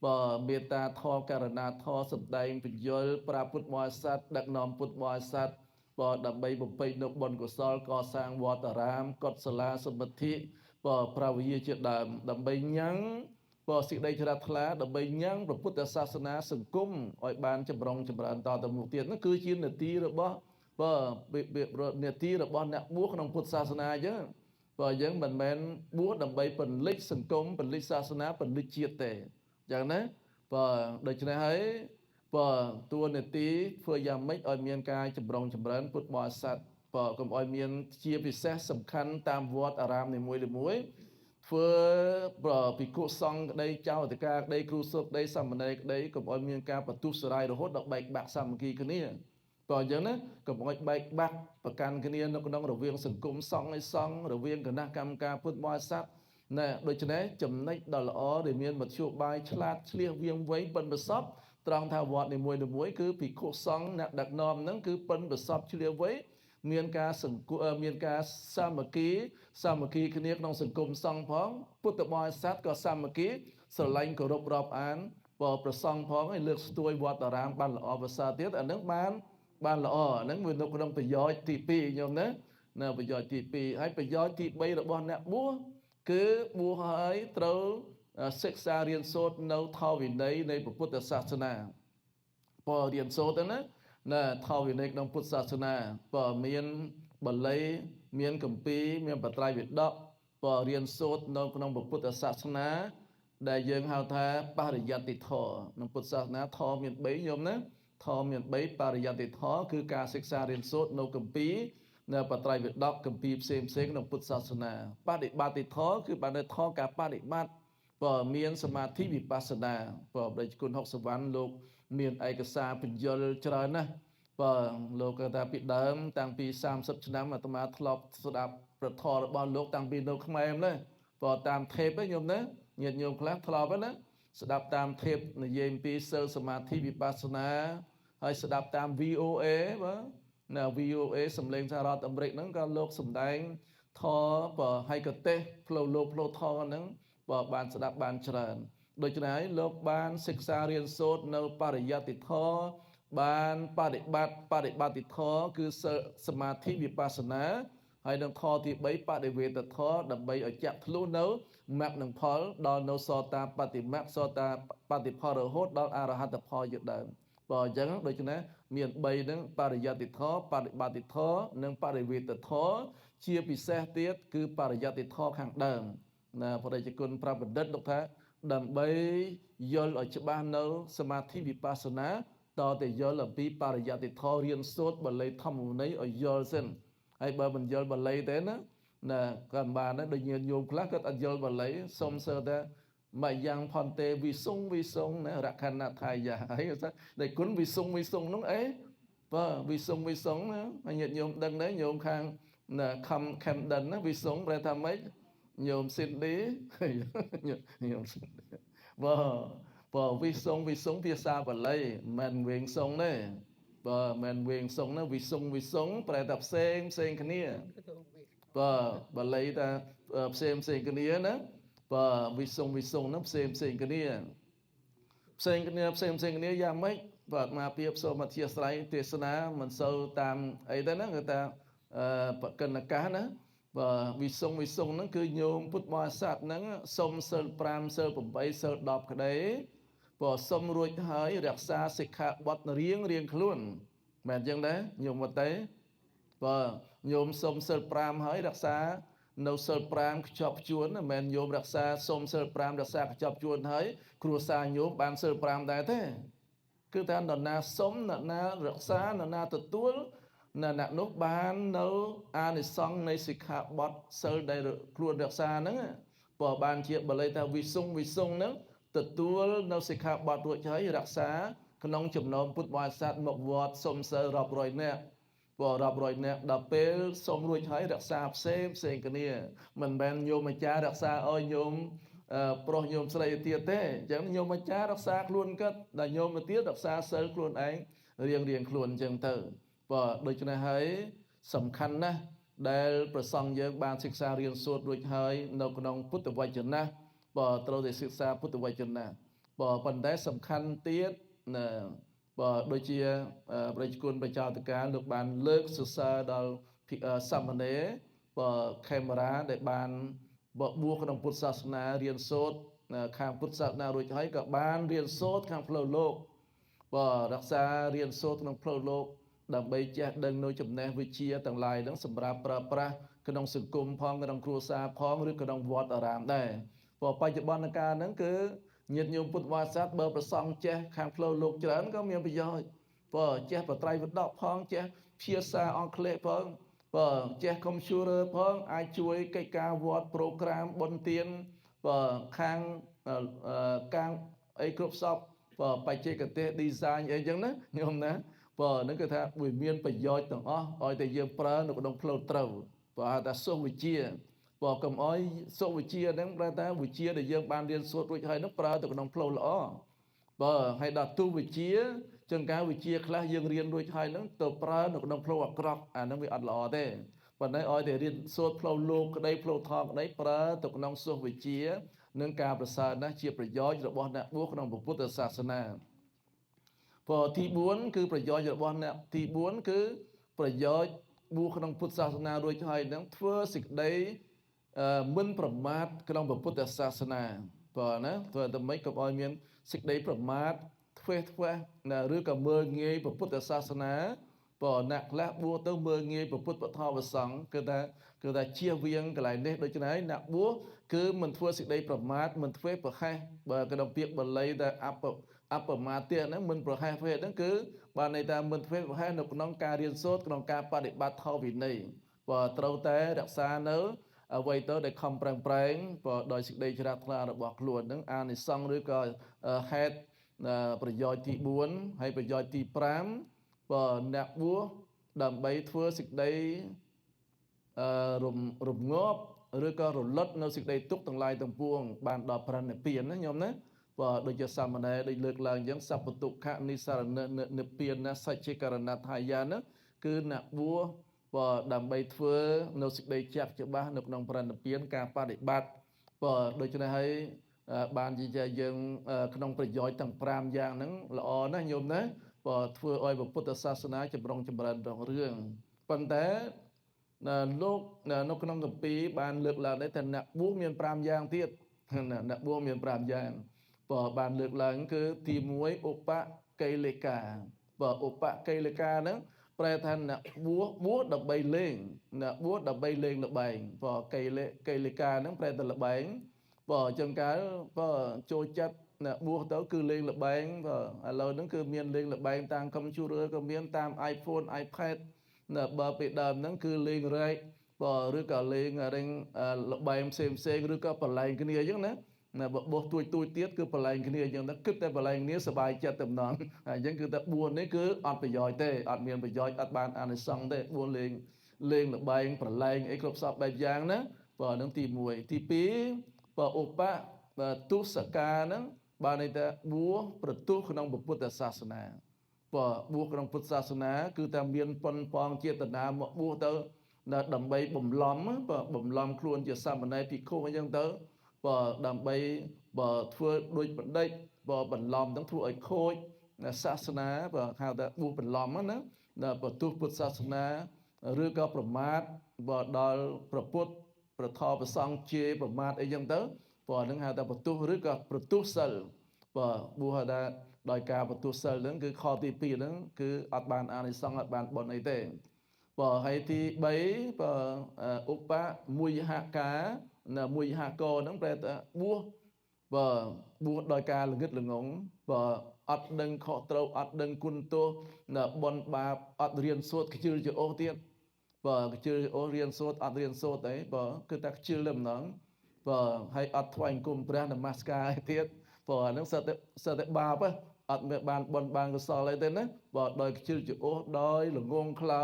បើមេត្តាធម៌ករណាធម៌សម្ដែងបញ្យលប្រាពុទ្ធបរិស័ទដឹកនាំពុទ្ធបរិស័ទបើដើម្បីបំពេញនូវបុណ្យកុសលកសាងវត្តអារាមកុដិសាលាសមិទ្ធិ បើប្រាវយាជាដើមដើម្បីញ៉ាំងបើសេចក្តីជ្រះថ្លាដើម្បីញ៉ាំងព្រះពុទ្ធសាសនាសង្គមឲ្យបានចម្រុងចម្រើនតទៅមុខទៀតនោះគឺជានាទីរបស់បើនាទីរបស់អ្នកបួសក្នុងពុទ្ធសាសនាអញ្ចឹងបើយើងមិនមែនបួសដើម្បីពលិចសង្គមពលិចសាសនាពលិចជាតិទេអញ្ចឹងណាបើដូច្នេះហើយបើតួនាទីធ្វើយ៉ាងម៉េចឲ្យមានការចម្រុងចម្រើនពុទ្ធបរិស័ទបើកុំឲ្យមានជាពិសេសសំខាន់តាមវត្តអារាមនីមួយៗធ្វើភិក្ខុសង្ឃក្តីចៅអធិការក្តីគ្រូសូត្រក្តីសាមណេរក្តីកុំឲ្យមានការបន្ទុះសរាយរហូតដល់បែកបាក់សាមគ្គីគ្នាបើអញ្ចឹងណាកុំឲ្យបែកបាក់ប្រកាន់គ្នានៅក្នុងរវាងសង្គមសង្ឃឯសង្ឃរវាងគណៈកម្មការពុទ្ធបរិស័ទណែដូច្នេះចំណុចដ៏ល្អដែលមានមធ្យោបាយឆ្លាតឆ្លៀសវៀងវៃប៉ិនប្រសពត្រង់ថាវត្តនីមួយៗគឺភិក្ខុសង្ឃអ្នកដឹកនាំហ្នឹងគឺប៉ិនប្រសពឆ្លៀសវៃមានការសង្គមមានការសាមគ្គីសាមគ្គីគ្នាក្នុងសង្គមសង្ឃផងពុទ្ធបរិស័ទក៏សាមគ្គីស្រឡាញ់គោរពរាប់អានបើប្រសង្ឃផងឲ្យលើកស្ទួយវត្តអារាមបានល្អប្រសើរទៀតអានឹងបានល្អអានឹងវានៅក្នុងប្រយោជន៍ទី2ញោមណានៅប្រយោជន៍ទី2ហើយប្រយោជន៍ទី3របស់អ្នកបួសគឺបួសហើយត្រូវសិក្សារៀនសូត្រនៅធម៌វិន័យនៃពុទ្ធសាសនាបើរៀនសូត្រទៅណាណាធម៌វិន័យក្នុងពុទ្ធសាសនាបើមានបាលីមានគម្ពីរមានបត្រៃវិដកបើរៀនសូត្រនៅក្នុងពុទ្ធសាសនាដែលយើងហៅថាបរិយត្តិធម៌ក្នុងពុទ្ធសាសនាធម៌មាន3ញោមណាធម៌មាន3បរិយត្តិធម៌គឺការសិក្សារៀនសូត្រនៅគម្ពីរនៅបត្រៃវិដកគម្ពីរផ្សេងផ្សេងក្នុងពុទ្ធសាសនាបដិបត្តិធម៌គឺបានន័យធម៌ការបដិបត្តិបើមានសមាធិវិបស្សនាបើព្រះគុណហុកសវណ្ណលោកមានឯកសារបញ្យលច្រើនណាស់បើលោកគាត់ថាពីដើមតាំងពី30ឆ្នាំអាត្មាធ្លាប់ស្ដាប់ប្រធររបស់លោកតាំងពីនៅខ្មែរម្ល៉េះបើតាមเทปហ្នឹងញោមណាញាតិញោមខ្លះធ្លាប់ហ្នឹងណាស្ដាប់តាមเทปនិយាយអំពីសិលសមាធិវិបស្សនាហើយស្ដាប់តាម VOA បាទណា VOA សំឡេងសហរដ្ឋអាមេរិកហ្នឹងក៏លោកសំដែងធម៌បើហើយកទេសផ្លូវលោកផ្លូវធម៌ហ្នឹងបើបានស្ដាប់បានច្រើនដូច្នេះហើយលោកបានសិក្សារៀនសូត្រនៅបរិយត្តិធម៌បានបដិបត្តិបដិបត្តិធម៌គឺសមាធិវិបស្សនាហើយនឹងធម៌ទី3បដិវេទធម៌ដើម្បីឲ្យចាក់ធ្លុះនៅមគ្គនិងផលដល់នៅសតាបតិមគ្គសតាបតិផលរហូតដល់អរហត្តផលជាដើមបើអញ្ចឹងដូច្នេះមាន3ហ្នឹងបរិយត្តិធម៌បដិបត្តិធម៌និងបរិវេទធម៌ជាពិសេសទៀតគឺបរិយត្តិធម៌ខាងដើមណាព្រះរាជគុណប្រាប់បណ្ឌិតលោកថាដើម្បីយល់ឲ្យច្បាស់នៅសមាធិវិបស្សនាតតែយល់អំពីបរិយត្តិធម៌រៀនសូត្របាលីធម្មវិន័យឲ្យយល់សិនហើយបើមិនយល់បាលីទេណាណាក៏មិនបានដែរដូចញាតិញោមខ្លះគាត់អត់យល់បាលីសុំសើថាមកយ៉ាងផនទេវិសុងវិសុងណារខណថាយាហើយតែគុណវិសុងវិសុងនោះអីបើវិសុងវិសុងណាញាតិញោមដឹងដែរញោមខាងណាខំខេមដិនណាវិសុងប្រែថាម៉េចញោមស៊ីនឌីញោមស៊ីនឌីបើបើវិសុងវិសុងភាសាបាលីមិនវេងសុងទេបើមិនវេងសុងណាវិសុងវិសុងប្រែថាផ្សេងផ្សេងគ្នាបើបាលីថាផ្សេងផ្សេងគ្នាណាបើវិសុងវិសុងហ្នឹងផ្សេងផ្សេងគ្នាផ្សេងគ្នាផ្សេងផ្សេងគ្នាយ៉ាងម៉េចបើអាត្មាភាពសូមអធិស្ឋានទេសនាមិនសូវតាមអីទៅណាគឺថាបកិនកាសណាបើវិសុងវិសុងហ្នឹងគឺញោមពុទ្ធបរិស័ទហ្នឹងសុំសិល5សិល8សិល10ក្តីបើសុំរួចហើយរក្សាសិក្ខាបទរៀងរៀងខ្លួនមែនអញ្ចឹងដែរញោមវត្តទេបើញោមសុំសិល5ហើយរក្សានៅសិល5ខ្ជាប់ខ្ជួនមិនមែនញោមរក្សាសុំសិល5រក្សាខ្ជាប់ជួនហើយគ្រួសារញោមបានសិល5ដែរទេគឺថានរណាសុំនរណារក្សានរណាទទួលនៅអ្នកនោះបាននៅអានិសង្សនៃសិក្ខាបទសិលដែលខ្លួនរក្សាហ្នឹងបើបានជាបាលីថាវិសុងវិសុងហ្នឹងទទួលនៅសិក្ខាបទរួចហើយរក្សាក្នុងចំណោមពុទ្ធបរិស័ទមកវត្តសុំសិលរាប់រយនាក់បើរាប់រយនាក់ដល់ពេលសុំរួចហើយរក្សាផ្សេងផ្សេងគ្នាមិនមែនញោមអាចារ្យរក្សាឲ្យញោមប្រុសញោមស្រីទៀតទេអញ្ចឹងញោមអាចារ្យរក្សាខ្លួនគាត់ដល់ញោមមកទៀតរក្សាសិលខ្លួនឯងរៀងរៀងខ្លួនអញ្ចឹងទៅបើដូច្នេះហើយសំខាន់ណាស់ដែលប្រសង់យើងបានសិក្សារៀនសូត្ររួចហើយនៅក្នុងពុទ្ធវចនៈបើត្រូវតែសិក្សាពុទ្ធវចនៈបើប៉ុន្តែសំខាន់ទៀតណាបើដូចជាព្រះគុណបច្ចាតកាលោកបានលើកសរសើរដល់សាមណេរបើខេមរាដែលបាន បើបួសក្នុងពុទ្ធសាសនារៀនសូត្រខាងពុទ្ធសាសនារួចហើយក៏បានរៀនសូត្រខាងផ្លូវលោកបើរក្សារៀនសូត្រក្នុងផ្លូវលោកដើម្បីចេះដឹងនៅចំណេះវិជ្ជាទាំងឡាយហ្នឹងសម្រាប់ប្រើប្រាស់ក្នុងសង្គមផងក្នុងគ្រួសារផងឬក្នុងវត្តអារាមដែរព្រោះបច្ចុប្បន្នកាលហ្នឹងគឺញាតិញោមពុទ្ធបរិស័ទបើប្រសង់ចេះខាងផ្លូវលោកច្រើនក៏មានប្រយោជន៍បើចេះបត្រៃវិដកផងចេះភាសាអង់គ្លេសផងបើចេះ computer ផងអាចជួយកិច្ចការវត្តប្រូក្រាមបុណ្យទានបើខាងកាងអីគ្រប់សពបើបច្ចេកទេស design អីចឹងណាញោមណាបើហ្នឹងគឺថាវាមានប្រយោជន៍ទាំងអស់ឲ្យតែយើងប្រើនៅក្នុងផ្លូវត្រូវបើហៅថាសុវិជ្ជាបើកុំអោយសុវិជ្ជាហ្នឹងប្រែថាវិជ្ជាដែលយើងបានរៀនសូត្ររួចហើយហ្នឹងប្រើទៅក្នុងផ្លូវល្អបើហើយដល់ទុវិជ្ជាចង្ការវិជ្ជាខ្លះយើងរៀនរួចហើយហ្នឹងទៅប្រើនៅក្នុងផ្លូវអាក្រក់អាហ្នឹងវាអត់ល្អទេប៉ុន្តែឲ្យតែរៀនសូត្រផ្លូវលោកក្តីផ្លូវធម៌ក្តីប្រើទៅក្នុងសុវិជ្ជានិងការប្រសើរណាស់ជាប្រយោជន៍របស់អ្នកបួសក្នុងពុទ្ធសាសនាព្រោះទី4គឺប្រយោជន៍របស់អ្នកទី4គឺប្រយោជន៍បួសក្នុងពុទ្ធសាសនារួចហើយនឹងធ្វើសេចក្តីមិនប្រមាទក្នុងពុទ្ធសាសនាបើណាធ្វើតែម៉េចកុំឲ្យមានសេចក្តីប្រមាទធ្វេសធ្វេសណាឬក៏មើលងាយពុទ្ធសាសនាបើអ្នកខ្លះបួសទៅមើលងាយពុទ្ធពធវសង្ឃគឺថាជៀសវាងកន្លែងនេះដូច្នេះអ្នកបួសគឺមិនធ្វើសេចក្តីប្រមាទមិនធ្វើប្រហែសបើក្នុងពាក្យបាលីដែលអបមាទៈហ្នឹងមិនប្រហែសភេទហ្នឹងគឺបានន័យថាមិនធ្វើប្រហែសនៅក្នុងការរៀនសូត្រក្នុងការបដិបត្តិធម៌វិន័យបើត្រូវតែរក្សានៅអ្វីទៅដែលខំប្រឹងប្រែងបើដោយសេចក្តីជ្រះថ្លារបស់ខ្លួនហ្នឹងអានិសង្សឬក៏ហេតុប្រយោជន៍ទី4ហើយប្រយោជន៍ទី5បើអ្នកបួសដើម្បីធ្វើសេចក្តីរំងាប់ឬក៏រលត់នៅសេចក្តីទុក្ខទាំងឡាយទាំងពួងបានដល់ព្រះនិព្វានណាញោមណាបើដូចជាសាមណេរដូចលើកឡើងអញ្ចឹងសពទុក្ខនិសារណនិព្វានសច្ចិករណថាយានគឺអ្នកបួសបើដើម្បីធ្វើនៅសេចក្តីចាក់ច្បាស់នៅក្នុងព្រះនិព្វានការបដិបត្តិបើដូច្នេះហើយបានជាយើងក្នុងប្រយោជន៍ទាំង5យ៉ាងហ្នឹងល្អណាស់ញោមណាបើធ្វើឲ្យពុទ្ធសាសនាចម្រុងចម្រើនរងរឿងប៉ុន្តែលោកនៅក្នុងគម្ពីរបានលើកឡើងដែរថាអ្នកបួសមាន5យ៉ាងទៀតអ្នកបួសមាន5យ៉ាងបើបានលើកឡើងគឺទី1ឧបកិលេកាបើឧបកិលេកាហ្នឹងប្រែថាអ្នកបួសបួសដើម្បីលេងអ្នកបួសដើម្បីលេងល្បែងបើកិលេកាហ្នឹងប្រែថាល្បែងបើចឹងកាលបើចូលចិត្តអ្នកបួសទៅគឺលេងល្បែងបើឥឡូវហ្នឹងគឺមានលេងល្បែងតាម computer ក៏មានតាម iPhone iPad នៅបើពេលដើមហ្នឹងគឺលេងរែកបើឬក៏លេងរែងល្បែងផ្សេងផ្សេងឬក៏ប្រឡែងគ្នាអញ្ចឹងណាណាបើបោះទួយទួយទៀតគឺប្រឡែងគ្នាអញ្ចឹងទៅគិតតែប្រឡែងគ្នាសบายចិត្តតែម្ដងអញ្ចឹងគឺតែបួននេះគឺអត់ប្រយោជន៍ទេអត់មានប្រយោជន៍អត់បានអានិសង្សទេបួនលេងលេងល្បែងប្រឡែងអីគ្រប់សពបែបយ៉ាងណាបើហ្នឹងទី1ទី2បើឧបទុសកាហ្នឹងបានន័យថាបួសប្រទុះក្នុងពុទ្ធសាសនាបើបួសក្នុងពុទ្ធសាសនាគឺតែមានប៉ុនប៉ងចេតនាមកបួសទៅដើម្បីបំលំបើបំលំខ្លួនជាសាមណេរភិក្ខុអញ្ចឹងទៅបើដើម្បីបើធ្វើដូចបណ្ឌិតបើបន្លំហ្នឹងធ្វើឲ្យខូចសាសនាបើហៅថាបួសបន្លំណាដល់ប្រទុះពុទ្ធសាសនាឬក៏ប្រមាថបើដល់ប្រពុតប្រធប្រសង្ឃជេរប្រមាថអីចឹងទៅបើហ្នឹងហៅថាប្រទុះឬក៏ប្រទុះសិលបើបួសហៅថាដោយការប្រទុះសិលហ្នឹងគឺខទី2ហ្នឹងគឺអត់បានអានិសង្សអត់បានបុណ្យអីទេបើហើយទី3បើឧបមួយហកានៅមួយហកហ្នឹងប្រែថាបួសបើបួសដោយការល្ងឹតល្ងងបើអត់ដឹងខុសត្រូវអត់ដឹងគុណទោសនៅបុណ្យបាបអត់រៀនសូត្រខ្ជិលជាអូសទៀតបើខ្ជិលអូសរៀនសូត្រអត់រៀនសូត្រអីបើគឺតែខ្ជិលតែម្ដងបើហើយអត់ថ្វាយអង្គមព្រះនមស្ការអីទៀតបើអាហ្នឹងសិតតែបាបអត់មានបានបុណ្យបានកុសលអីទេណាបើដោយខ្ជិលជាអូសដោយល្ងងខ្លៅ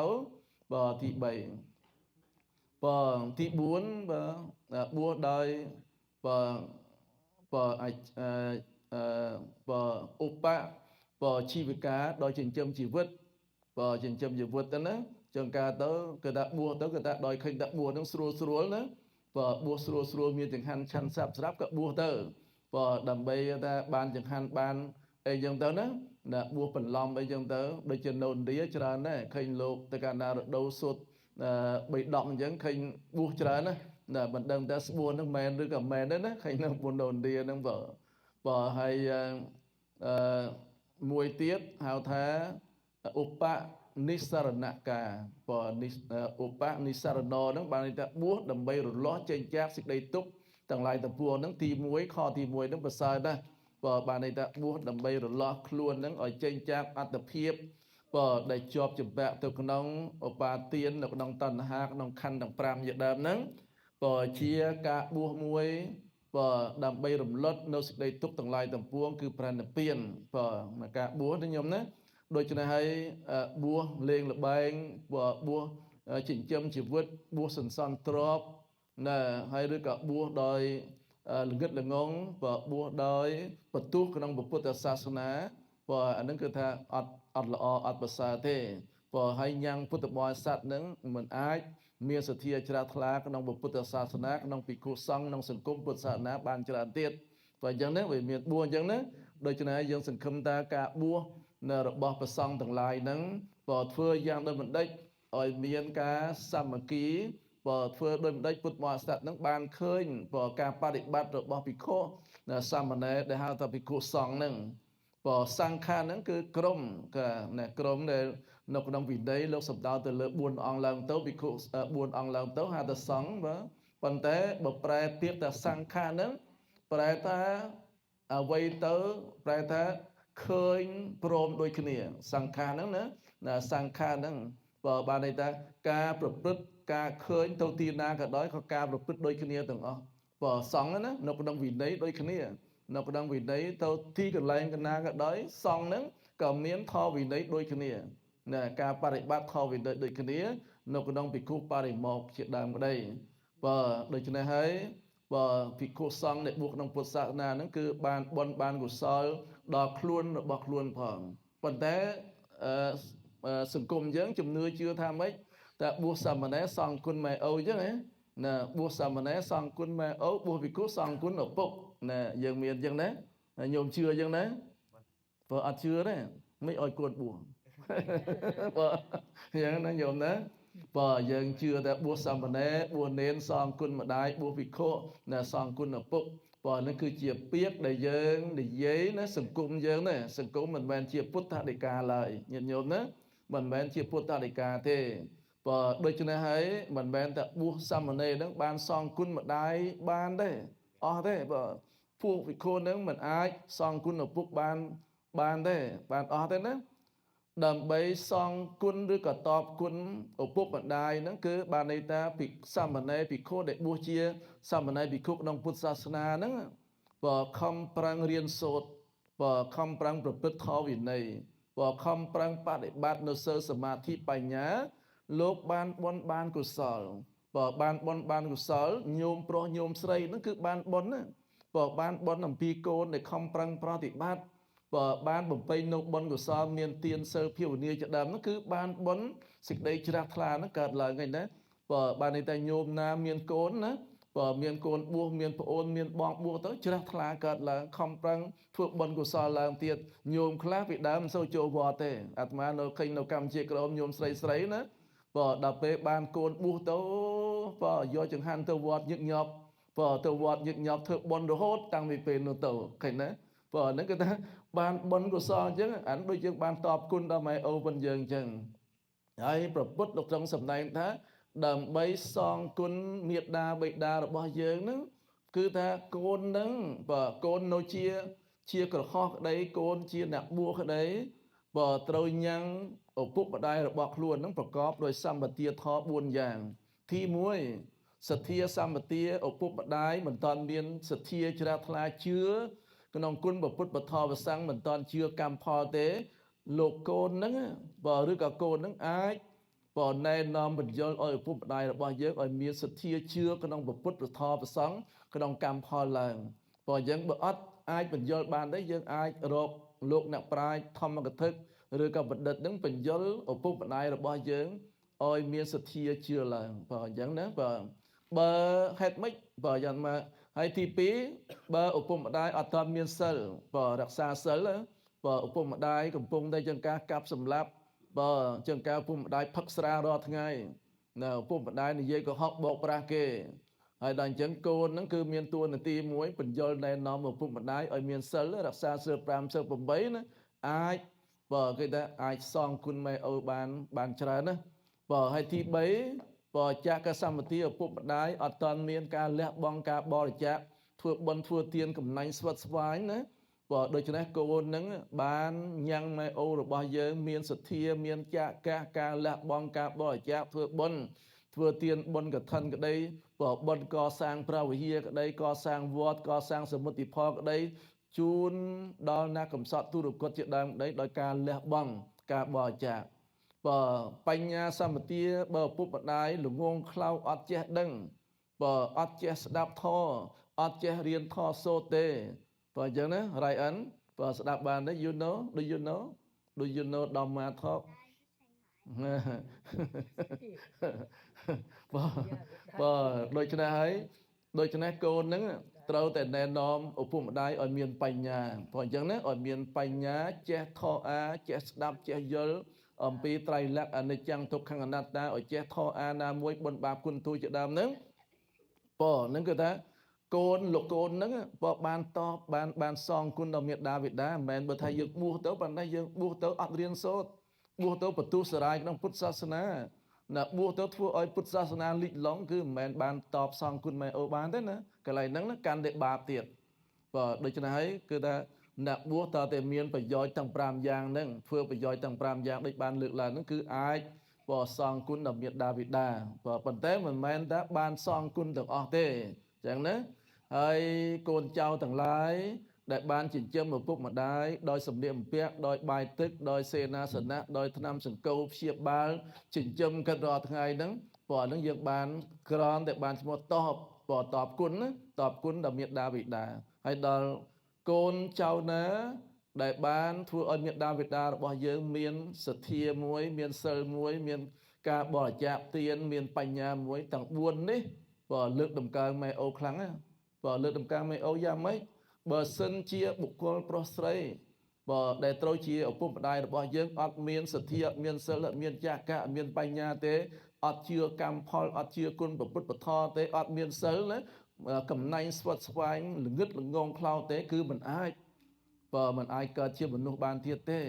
បើទី3បើទី4បើបួសដោយបើបើអាចបើឧបបើជីវិកាដោយចិញ្ចឹមជីវិតបើចិញ្ចឹមជីវិតទៅណាចឹងការទៅគឺថាបួសទៅគឺថាដោយឃើញថាបួសហ្នឹងស្រួលស្រួលណាបើបួសស្រួលស្រួលមានចង្ហាន់ឆាន់ស្រាប់ស្រាប់ក៏បួសទៅបើដើម្បីថាបានចង្ហាន់បានអីចឹងទៅណាណាបួសបន្លំអីចឹងទៅដូចជានៅឥណ្ឌាច្រើនដែរឃើញលោកទៅកាលណារដូវសូត្រ បីដកអញ្ចឹងឃើញបួសច្រើនណាណាមិនដឹងថាស្បួនហ្នឹងមែនឬក៏មែនទេណាឃើញនៅឥណ្ឌូនេស៊ីហ្នឹងបើបើហើយអឺមួយទៀតហៅថាឧបនិស្សរណការបើឧបនិស្សរណហ្នឹងបានន័យថាបួសដើម្បីរលាស់ចេញចាកសេចក្តីទុក្ខទាំងឡាយទាំងពួងហ្នឹងទី1ខទី1ហ្នឹងប្រសើរណាស់បើបានន័យថាបួសដើម្បីរលាស់ខ្លួនហ្នឹងឲ្យចេញចាកអត្តភាពបើដែលជាប់ចម្ពាក់ទៅក្នុងឧបាទាននៅក្នុងតណ្ហាក្នុងខណ្ឌទាំង5ជាដើមហ្នឹងបើជាការបួសមួយបើដើម្បីរំលត់នៅសេចក្តីទុក្ខទាំងឡាយទាំងពួងគឺប្រណិពានបើការបួសនេះខ្ញុំណាដូច្នេះហើយបួសលេងលបែងបើបួសចិញ្ចឹមជីវិតបួសសន្សំទ្រព្យណាហើយឬក៏បួសដោយល្ងឹតល្ងងបើបួសដោយបន្ទោសក្នុងពុទ្ធសាសនាបើអានឹងគឺថាអត់ល្អអត់ប្រសើរទេបើហើយញ៉ាំងពុទ្ធបរិស័ទនឹងមិនអាចមានសទ្ធាជ្រះថ្លាក្នុងពុទ្ធសាសនាក្នុងភិក្ខុសង្ឃក្នុងសង្គមពុទ្ធសាសនាបានច្រើនទៀតបើអញ្ចឹងណាវាមានបួសអញ្ចឹងណាដូច្នេះយើងសង្ឃឹមថាការបួសនៅរបស់ព្រះសង្ឃទាំងឡាយហ្នឹងបើធ្វើយ៉ាងដូចម្ដេចឲ្យមានការសាមគ្គីបើធ្វើដូចម្ដេចពុទ្ធបរិស័ទហ្នឹងបានឃើញបើការបដិបត្តិរបស់ភិក្ខុសាមណេរដែលហៅថាភិក្ខុសង្ឃហ្នឹងបើសង្ឃាហ្នឹងគឺក្រុមក៏ណាក្រុមដែលនៅក្នុងវិន័យលោកសំដៅទៅលើ4អង្គឡើងទៅភិក្ខុ4អង្គឡើងទៅហៅថាសង្ឃបើប៉ុន្តែបើប្រែពាក្យថាសង្ឃាហ្នឹងប្រែថាអ្វីទៅប្រែថាឃើញព្រមដូចគ្នាសង្ខារហ្នឹងណាសង្ខារហ្នឹងបើបានន័យថាការប្រព្រឹត្តការឃើញទៅទីណាក៏ដោយក៏ការប្រព្រឹត្តដូចគ្នាទាំងអស់បើសង្ឃណានៅក្នុងវិន័យដូចគ្នានៅក្នុងវិន័យទៅទីកន្លែងកណាក៏ដោយសង្ឃហ្នឹងក៏មានធម៌វិន័យដូចគ្នាណាការបរិបត្តិធម៌វិន័យដូចគ្នានៅក្នុងភិក្ខុបរិមោកជាដើមក្តីបើដូច្នេះហើយបើភិក្ខុសង្ឃដែលបួសក្នុងពុទ្ធសាសនាហ្នឹងគឺបានបុណ្យបានកុសលដល់ខ្លួនរបស់ខ្លួនផងប៉ុន្តែសង្គមយើងជំនឿជឿថាម៉េចតែបួសសាមណេរសង្ឃគុណម៉ែឪអញ្ចឹងណាបួសសាមណេរសង្ឃគុណម៉ែឪបួសភិក្ខុសង្ឃគុណឪពុកណាយើងមានអញ្ចឹងណាញោមជឿអញ្ចឹងណាបើអត់ជឿទេមិនឲ្យកូនបួសបើអញ្ចឹងណាញោមណាបើយើងជឿតែបួសសាមណេរបួសនេនសង្ឃគុណម្ដាយបួសភិក្ខុណាសង្ឃគុណឪពុកបើនេះគឺជាពាក្យដែលយើងនិយាយណាសង្គមយើងណាសង្គមមិនមែនជាពុទ្ធដីកាឡើយញាតិញោមណាមិនមែនជាពុទ្ធដីកាទេបើដូច្នេះហើយមិនមែនតែបួសសាមណេរនឹងបានសងគុណម្ដាយបានទេអស់ទេបើពួកភិក្ខុនឹងមិនអាចសងគុណឪពុកបានទេបានអស់ទេណាដើម្បីសងគុណឬក៏តបគុណឪពុកម្ដាយហ្នឹងគឺបានន័យថាភិក្ខុសាមណេរភិក្ខុដែលបួសជាសាមណេរភិក្ខុក្នុងពុទ្ធសាសនាហ្នឹងបើខំប្រឹងរៀនសូត្របើខំប្រឹងប្រព្រឹត្តធម៌វិន័យបើខំប្រឹងបដិបត្តិនៅសិលសមាធិបញ្ញាលោកបានបុណ្យបានកុសលបើបានបុណ្យបានកុសលញោមប្រុសញោមស្រីហ្នឹងគឺបានបុណ្យណាបើបានបុណ្យអំពីកូនដែលខំប្រឹងប្រតិបត្តិបើបានបំពេញនៅបុណ្យកុសលមានទានសិលភាវនាជាដើមហ្នឹងគឺបានបុណ្យសេចក្តីជ្រះថ្លាហ្នឹងកើតឡើងហ្នឹងណាបើបានន័យថាញោមណាមានកូនណាបើមានកូនបួសមានប្អូនមានបងបួសទៅជ្រះថ្លាកើតឡើងខំប្រឹងធ្វើបុណ្យកុសលឡើងទៀតញោមខ្លះពីដើមមិនសូវចូលវត្តទេអាត្មានៅឃើញនៅកម្ពុជាក្រមញោមស្រីស្រីណាបើដល់ពេលបានកូនបួសទៅបើយកចង្ហាន់ទៅវត្តញឹកញាប់បើទៅវត្តញឹកញាប់ធ្វើបុណ្យរហូតតាំងពីពេលនោះទៅឃើញណាបើហ្នឹងគឺថាបានបុណ្យកុសលអញ្ចឹងអានដូចយើងបានតបគុណដល់ម៉ែឪប៉ុនយើងអញ្ចឹងហើយព្រះពុទ្ធលោកទ្រង់សម្ដែងថាដើម្បីសងគុណមេដាបិតារបស់យើងហ្នឹងគឺថាកូនហ្នឹងបើកូននៅជាក្រហោះក្តីកូនជាអ្នកបួសក្តីបើត្រូវញ៉ាំងឪពុកម្ដាយរបស់ខ្លួនហ្នឹងប្រកបដោយសម្បទាធម៌4យ៉ាងទី1សទ្ធាសម្បទាឪពុកម្ដាយមិនតាន់មានសទ្ធាជ្រះថ្លាជឿក្នុងគុណពុទ្ធបធម៌សង្ឃមិនតាន់ជឿកម្មផលទេលោកកូនហ្នឹងបើឬក៏កូនហ្នឹងអាចបើណែនាំបញ្យលឲ្យឪពុកម្ដាយរបស់យើងឲ្យមានសទ្ធាជឿក្នុងពុទ្ធបធម៌សង្ឃក្នុងកម្មផលឡើងបើយើងបើអត់អាចបញ្យលបានទេយើងអាចរកលោកអ្នកប្រាជ្ញធម្មកថាឬក៏បណ្ឌិតនឹងបញ្យលឪពុកម្ដាយរបស់យើងឲ្យមានសទ្ធាជឿឡើងបើអញ្ចឹងណាបើហេតុម៉េចបើយ៉ាងមកហើយទី2បើឪពុកម្ដាយអត់ទាន់មានសិលបើរក្សាសិលបើឪពុកម្ដាយកំពុងតែចង្ការកាប់សម្លាប់បើចង្ការឪពុកម្ដាយផឹកស្រារាល់ថ្ងៃ នៅឪពុកម្ដាយនិយាយកុហកបោកប្រាស់គេហើយដល់អញ្ចឹងកូនហ្នឹងគឺមានតួនាទីមួយបញ្យលណែនាំឪពុកម្ដាយឲ្យមានសិលរក្សាសិល5សិល8ណាអាចបើគេថាអាចសងគុណម៉ែឪបានច្រើនណាបើហើយទី3បើចាកសម្បទាឪពុកម្ដាយអត់ទាន់មានការលះបង់ការបរិច្ចាគធ្វើបុណ្យធ្វើទានកំណាញ់ស្វិតស្វាញណាបើដូច្នេះកូននឹងបានញ៉ាំងម៉ែអូរបស់យើងមានសទ្ធាមានចាកៈការលះបង់ការបរិច្ចាគធ្វើបុណ្យធ្វើទានបុណ្យកឋិនក្តីបើបុណ្យកសាងព្រះវិហារក្តីកសាងវត្តកសាងសមុទ្ធិផលក្តីជូនដល់អ្នកកំសត់ទុរគតជាដើមក្តីដោយការលះបង់ការបរិច្ចាគបើបញ្ញាសម្បទាបើឪពុកម្ដាយល្ងងខ្លៅអត់ចេះដឹងបើអត់ចេះស្ដាប់ធម៌អត់ចេះរៀនធម៌សូត្រទេបើអញ្ចឹងណា Ryan បើស្ដាប់បានទេ you know do you know do you know Dhamma talk បើបើដូច្នេះហើយដូច្នេះកូនហ្នឹងត្រូវតែណែនាំឪពុកម្ដាយឲ្យមានបញ្ញាព្រោះអញ្ចឹងណាឲ្យមានបញ្ញាចេះធម៌អាចេះស្ដាប់ចេះយល់អំពីត្រៃលក្ខណ៍អនិច្ចំទុក្ខំអនត្តាឲ្យចេះធម៌អាណាមួយបុណ្យបាបគុណទូជាដើមហ្នឹងបើហ្នឹងគឺថាកូនលោកកូនហ្នឹងបើបានតបបានសងគុណដល់មេដាបិតាមិនមែនបើថាយើងបួសទៅប៉ុន្តែយើងបួសទៅអត់រៀនសូត្របួសទៅបន្ទុះសរាយក្នុងពុទ្ធសាសនាណាបួសទៅធ្វើឲ្យពុទ្ធសាសនាលិចឡង់គឺមិនមែនបានតបសងគុណម៉ែអូបានទេណាកន្លែងហ្នឹងកាន់តែបាបទៀតបើដូច្នេះហើយគឺថាអ្នកបួសតើតែមានប្រយោជន៍ទាំង5យ៉ាងហ្នឹងធ្វើប្រយោជន៍ទាំង5យ៉ាងដូចបានលើកឡើងហ្នឹងគឺអាចបើសងគុណដល់មេដាបិតាបើប៉ុន្តែមិនមែនថាបានសងគុណទាំងអស់ទេអញ្ចឹងណាហើយកូនចៅទាំងឡាយដែលបានចិញ្ចឹមឪពុកម្ដាយដោយសម្លៀកបំពាក់ដោយបាយទឹកដោយសេនាសនៈដោយថ្នាំសង្កូវព្យាបាលចិញ្ចឹមគិតរាល់ថ្ងៃហ្នឹងព្រោះអាហ្នឹងយើងបានក្រំតែបានឈ្មោះតបព្រោះតបគុណណាតបគុណដល់មេដាបិតាហើយដល់កូនចៅណាដែលបានធ្វើឲ្យមេដាបិតារបស់យើងមានសទ្ធាមួយមានសិលមួយមានការបរិច្ចាគទានមានបញ្ញាមួយទាំង4នេះបើលើកតម្កើងម៉ែអូខ្លាំងណាបើលើកតម្កើងម៉ែអូយ៉ាងម៉េចបើសិនជាបុគ្គលប្រុសស្រីបើដែលត្រូវជាឪពុកម្ដាយរបស់យើងអត់មានសទ្ធាអត់មានសិលអត់មានចាកៈអត់មានបញ្ញាទេអត់ជឿកម្មផលអត់ជឿគុណព្រះពុទ្ធពធទេអត់មានសិលណាកំណាញ់ស្វិតស្វាញល្ងឹតល្ងងខ្លៅទេគឺមិនអាចបើមិនអាចកើតជាមនុស្សបានទៀតទេ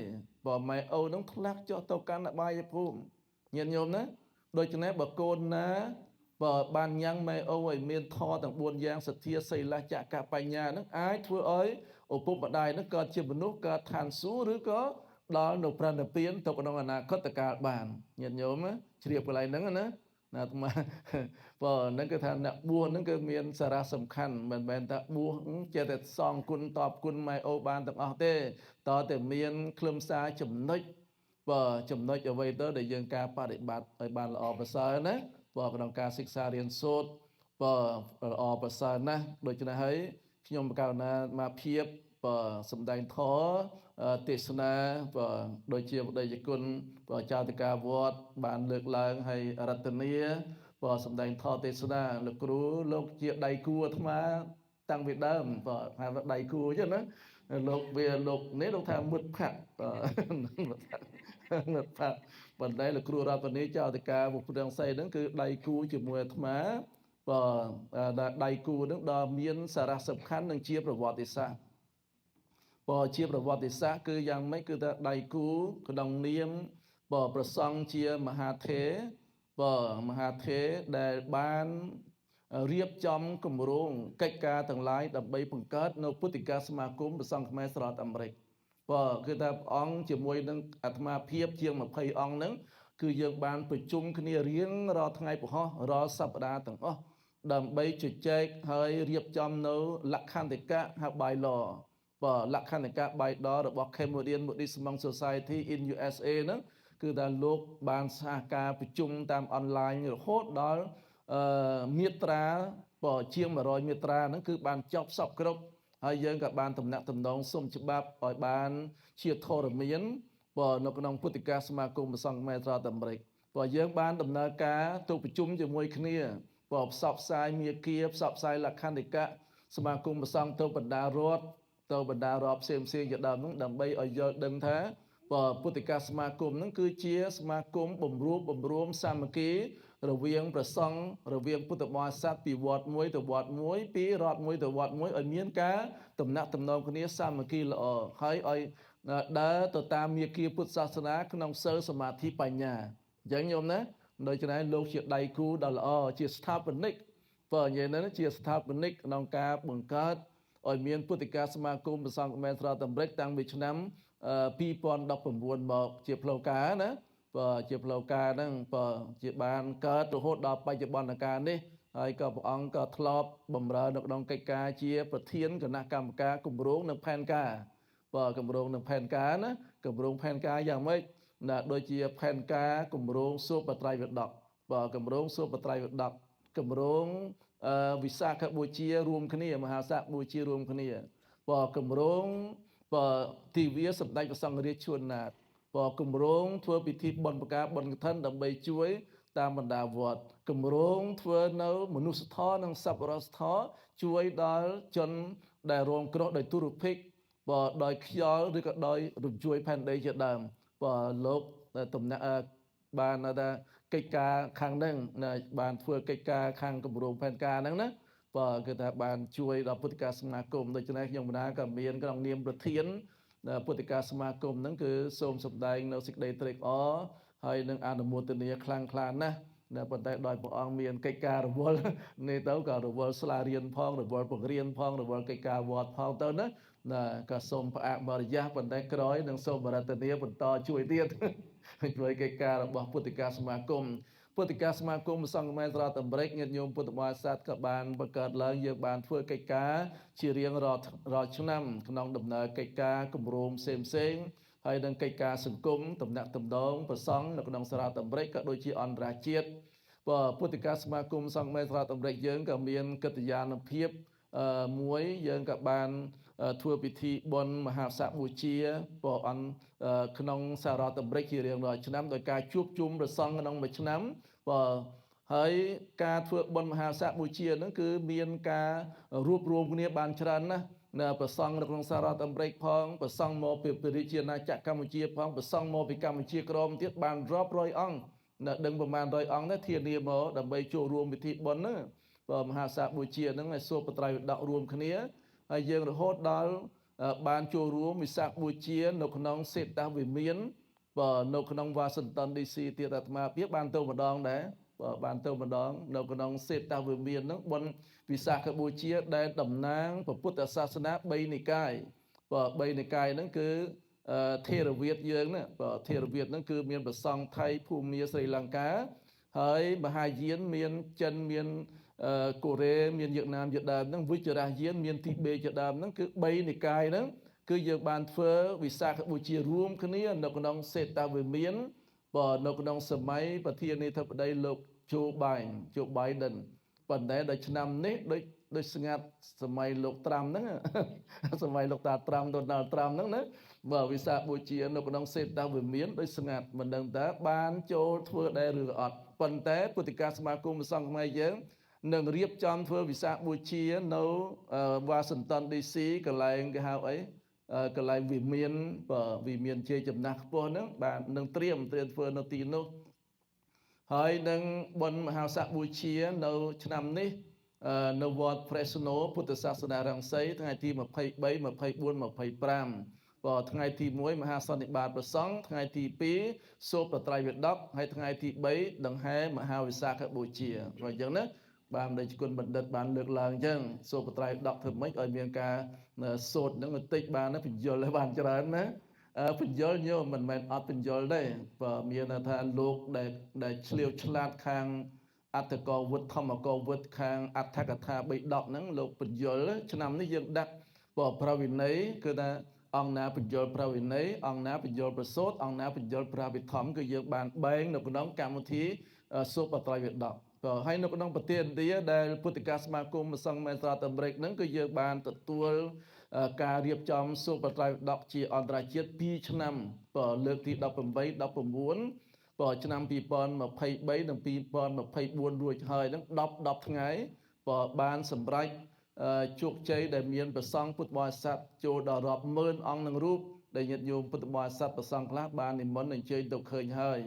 បើម៉ែអូនឹងធ្លាក់ចុះទៅកាន់អបាយភូមិញាតិញោមណាដូច្នេះបើកូនណាបើបានញ៉ាំងម៉ែអូឲ្យមានធម៌ទាំង4យ៉ាងសទ្ធាសីលចកបញ្ញានឹងអាចធ្វើឲ្យឪពុកម្ដាយនឹងកើតជាមនុស្សកើតឋានសួគ៌ឬក៏ដល់នៅព្រះនិព្វានទៅក្នុងអនាគតកាលបានញាតិញោមជ្រាបកន្លែងហ្នឹងណាណាអាត្មាបើហ្នឹងគឺថាអ្នកបួសហ្នឹងគឺមានសារៈសំខាន់មិនមែនថាបួសចេះតែសងគុណតបគុណម៉ែអូបានទាំងអស់ទេតើតែមានខ្លឹមសារចំណុចបើចំណុចអ្វីទៅដែលយើងការបដិបត្តិឲ្យបានល្អប្រសើរណាបើក្នុងការសិក្សារៀនសូត្របើល្អប្រសើរណាស់ដូច្នេះហើយខ្ញុំបកណាមកភាពបើសំដែងធម៌ទេសនាបើដូចជាបដិជនបើចៅតកាវត្តបានលើកឡើងហើយរតនាបើសំដែងធម៌ទេសនាលោកគ្រូលោកជាដៃគូអាត្មាតាំងពីដើមបើហៅថាដៃគូអញ្ចឹងណាលោកវាលោកនេះលោកថាមុតផាក់មុតផាក់ប៉ុន្តែលោកគ្រូរតនាចៅតកាពុទ្ធសីហ្នឹងគឺដៃគូជាមួយអាត្មាបើដៃគូហ្នឹងដល់មានសារៈសំខាន់និងជាប្រវត្តិសាស្ត្របើជាប្រវត្តិសាស្ត្រគឺយ៉ាងម៉េចគឺថាដៃគូក្នុងនាមបើប្រសង់ជាមហាថេរបើមហាថេរដែលបានរៀបចំគម្រោងកិច្ចការទាំងឡាយដើម្បីបង្កើតនៅពុទ្ធិកាសមាគមព្រះសង្ឃខ្មែរសហរដ្ឋអាមេរិកបើគឺថាព្រះអង្គជាមួយនឹងអាត្មាភាពជាង20អង្គហ្នឹងគឺយើងបានប្រជុំគ្នារៀងរាល់ថ្ងៃពហុរាល់សប្តាហ៍ទាំងអស់ដើម្បីជជែកហើយរៀបចំនៅលក្ខន្តិកៈហៅ bylaw បើលក្ខន្តិកៈ bylaw របស់ Cambodian Buddhist Monk Society in USA ហ្នឹងគឺថាលោកបានសហការប្រជុំតាមអនឡាញរហូតដល់មាត្រាបើជាង100មាត្រាហ្នឹងគឺបានចប់សពគ្រប់ហើយយើងក៏បានតំណាក់តំណងសុំច្បាប់ឲ្យបានជាធរមានបើនៅក្នុងពុទ្ធិកាសមាគមព្រះសង្ឃខ្មែរសហរដ្ឋអាមេរិកបើយើងបានដំណើរការទៅប្រជុំជាមួយគ្នាបើផ្សព្វផ្សាយមាគាផ្សព្វផ្សាយលក្ខន្តិកៈសមាគមព្រះសង្ឃទៅបណ្ដារដ្ឋទៅបណ្ដារដ្ឋផ្សេងផ្សេងជាដើមហ្នឹងដើម្បីឲ្យយល់ដឹងថាបើពុទ្ធិកាសមាគមហ្នឹងគឺជាសមាគមបំរួបបំរួមសាមគ្គី រវាងព្រះសង្ឃរវាងពុទ្ធបរិស័ទពីវត្តមួយទៅវត្តមួយពីរដ្ឋមួយទៅវត្តមួយឲ្យមានការទំនាក់ទំនងគ្នាសាមគ្គីល្អហើយឲ្យដើរទៅតាមមាគ៌ាពុទ្ធសាសនាក្នុងសិលសមាធិបញ្ញាអញ្ចឹងញោមណាដូច្នេះលោកជាដៃគូដ៏ល្អជាស្ថាបនិកបើនិយាយហ្នឹងជាស្ថាបនិកក្នុងការបង្កើតឲ្យមានពុទ្ធិកាសមាគមព្រះសង្ឃខ្មែរសហរដ្ឋអាមេរិកតាំងពីឆ្នាំ2019មកជាផ្លូវការណាបើជាផ្លូវការហ្នឹងបើជាបានកើតរហូតដល់បច្ចុប្បន្នកាលនេះហើយក៏ព្រះអង្គក៏ធ្លាប់បម្រើនៅក្នុងកិច្ចការជាប្រធានគណៈកម្មការគម្រោងនិងផែនការបើគម្រោងនិងផែនការណាគម្រោងផែនការយ៉ាងម៉េចណាដូចជាផែនការគម្រោងសូបត្រៃវិដកបើគម្រោងសូបត្រៃវិដកគម្រោងវិសាខបូជារួមគ្នាមហាសាខបូជារួមគ្នាបើគម្រោងបើទិវាសម្ដេចព្រះសង្ឃរាជជួនណាតបើគម្រោងធ្វើពិធីបុណ្យប្រការបុណ្យកឋិនដើម្បីជួយតាមបណ្ដាវត្តគម្រោងធ្វើនៅមនុស្សធម៌និងសប្បុរសធម៌ជួយដល់ជនដែលរងគ្រោះដោយទុរភិក្សបើដោយខ្យល់ឬក៏ដោយរញ្ជួយផែនដីជាដើមបើលោកតំណាក់បានថាកិច្ចការខាងហ្នឹងបានធ្វើកិច្ចការខាងគម្រោងផែនការហ្នឹងណាបើគឺថាបានជួយដល់ពុទ្ធិកាសមាគមដូច្នេះខ្ញុំបណ្ដាក៏មានក្នុងនាមប្រធានពុទ្ធិកាសមាគមហ្នឹងគឺសូមសម្ដែងនៅសេចក្តីត្រេកអរហើយនឹងអនុមោទនាខ្លាំងក្លាណាស់ណាប៉ុន្តែដោយព្រះអង្គមានកិច្ចការរវល់នេះទៅក៏រវល់ស្លារៀនផងរវល់បង្រៀនផងរវល់កិច្ចការវត្តផងទៅណាណាក៏សូមផ្អាកបរិយាសប៉ុន្តែក្រោយនឹងសូមបរតនាបន្តជួយទៀតជួយកិច្ចការរបស់ពុទ្ធិកាសមាគមពុទ្ធិកាសមាគមសង្ឃខ្មែរសហរដ្ឋអាមេរិកញាតិញោមពុទ្ធបរិស័ទក៏បានបង្កើតឡើងយើងបានធ្វើកិច្ចការជារៀងរាល់ឆ្នាំក្នុងដំណើរកិច្ចការគម្រោងផ្សេងផ្សេងហើយនឹងកិច្ចការសង្គមតំណាក់តំដងប្រសង់នៅក្នុងសហរដ្ឋអាមេរិកក៏ដូចជាអន្តរជាតិបើពុទ្ធិកាសមាគមសង្ឃខ្មែរសហរដ្ឋអាមេរិកយើងក៏មានកិត្យានុភាពមួយយើងក៏បានធ្វើពិធីបុណ្យមហាសាកបូជាព្រះអង្គក្នុងសហរដ្ឋអាមេរិកជារៀងរាល់ឆ្នាំដោយការជួបជុំព្រះសង្ឃក្នុងមួយឆ្នាំបើហើយការធ្វើបុណ្យមហាសាកបូជាហ្នឹងគឺមានការរួបរวมគ្នាបានច្រើនណាស់នៅព្រះសង្ឃនៅក្នុងសហរដ្ឋអាមេរិកផងព្រះសង្ឃមកពីព្រះរាជាណាចក្រកម្ពុជាផងព្រះសង្ឃមកពីកម្ពុជាក្រមទៀតបានរាប់រយអង្គនៅដឹងប្រមាណ100អង្គដែរធានាមកដើម្បីចូលរួមពិធីបុណ្យហ្នឹងបើមហាសាកបូជាហ្នឹងឲ្យសូរបត្រៃវិដករួមគ្នាហើយយើងរហូតដល់បានចូលរួមវិសាខបូជានៅក្នុងសេតវិមានបើនៅក្នុងវ៉ាស៊ីនតោន DC ទៀតអាត្មាភាពបានទៅម្ដងដែរបើបានទៅម្ដងនៅក្នុងសេតវិមានហ្នឹងបុណ្យវិសាខបូជាដែលតំណាងព្រះពុទ្ធសាសនា3និកាយបើ3និកាយហ្នឹងគឺថេរវាទយើងណាបើថេរវាទហ្នឹងគឺមានព្រះសង្ឃថៃភូមាស្រីលង្កាហើយមហាយានមានចិនមានកូរ៉េមានវៀតណាមជាដើមហ្នឹងវិជ្ជរាយានមានទីបេជាដើមហ្នឹងគឺ3និកាយហ្នឹងគឺយើងបានធ្វើវិសាខបូជារួមគ្នានៅក្នុងសេតវិមានបើនៅក្នុងសម័យប្រធានាធិបតីលោកជូបៃដិនប៉ុន្តែដល់ឆ្នាំនេះដូចស្ងាត់សម័យលោកត្រាំហ្នឹងសម័យលោកតាត្រាំដូណាល់ត្រាំហ្នឹងណាបើវិសាខបូជានៅក្នុងសេតវិមានដូចស្ងាត់មិនដឹងតើបានចូលធ្វើដែរឬអត់ប៉ុន្តែពុទ្ធិកាសមាគមសង្ឃខ្មែរយើងនឹងរៀបចំធ្វើវិសាខបូជានៅវ៉ាស៊ីនតោន DC កន្លែងគេហៅអីកន្លែងវិមានបើវិមានជាចំណាស់ខ្ពស់ហ្នឹងបាននឹងត្រៀមធ្វើនៅទីនោះហើយនឹងបុណ្យមហាសាកបូជានៅឆ្នាំនេះនៅវត្ត Fresno ពុទ្ធសាសនារង្សីថ្ងៃទី23 24 25បើថ្ងៃទី1មហាសន្និបាតព្រះសង្ឃថ្ងៃទី2សូរបត្រៃវិដកហើយថ្ងៃទី3ដង្ហែមហាវិសាខបូជាព្រោះអញ្ចឹងណាបានដែលគុណបណ្ឌិតបានលើកឡើងអញ្ចឹងសូរបត្រៃដកធ្វើម៉េចឲ្យមានការសូត្រហ្នឹងបន្តិចបានណាបញ្យលឲ្យបានច្រើនណាបញ្យលញោមមិនមែនអត់បញ្យលទេបើមានថាលោកដែលឆ្លៀវឆ្លាតខាងអត្ថកវិទ្យធម្មកវិទ្យខាងអត្ថកថាបិដកហ្នឹងលោកបញ្យលឆ្នាំនេះយើងដាក់បើព្រះវិន័យគឺថាអង្គណាបញ្យលព្រះវិន័យអង្គណាបញ្យលប្រសូតអង្គណាបញ្យលព្រះវិធម្មគឺយើងបានបែងនៅក្នុងកម្មវិធីសូរបត្រៃវិដកក៏ហើយនៅក្នុងប្រទេសឥណ្ឌាដែលពុទ្ធិកាសមាគមសង្ឃមេត្រាអាមេរិកហ្នឹងគឺយើងបានទទួលការរៀបចំសូរបត្រៃវិដកជាអន្តរជាតិ2ឆ្នាំបើលើកទី18 19បើឆ្នាំ2023និង2024រួចហើយហ្នឹង10ថ្ងៃបើបានសម្រេចជោគជ័យដែលមានព្រះសង្ឃពុទ្ធបរិស័ទចូលដល់រាប់ម៉ឺនអង្គនឹងរូបដែលញាតិញោមពុទ្ធបរិស័ទព្រះសង្ឃខ្លះបាននិមន្តអញ្ជើញទៅឃើញហើយ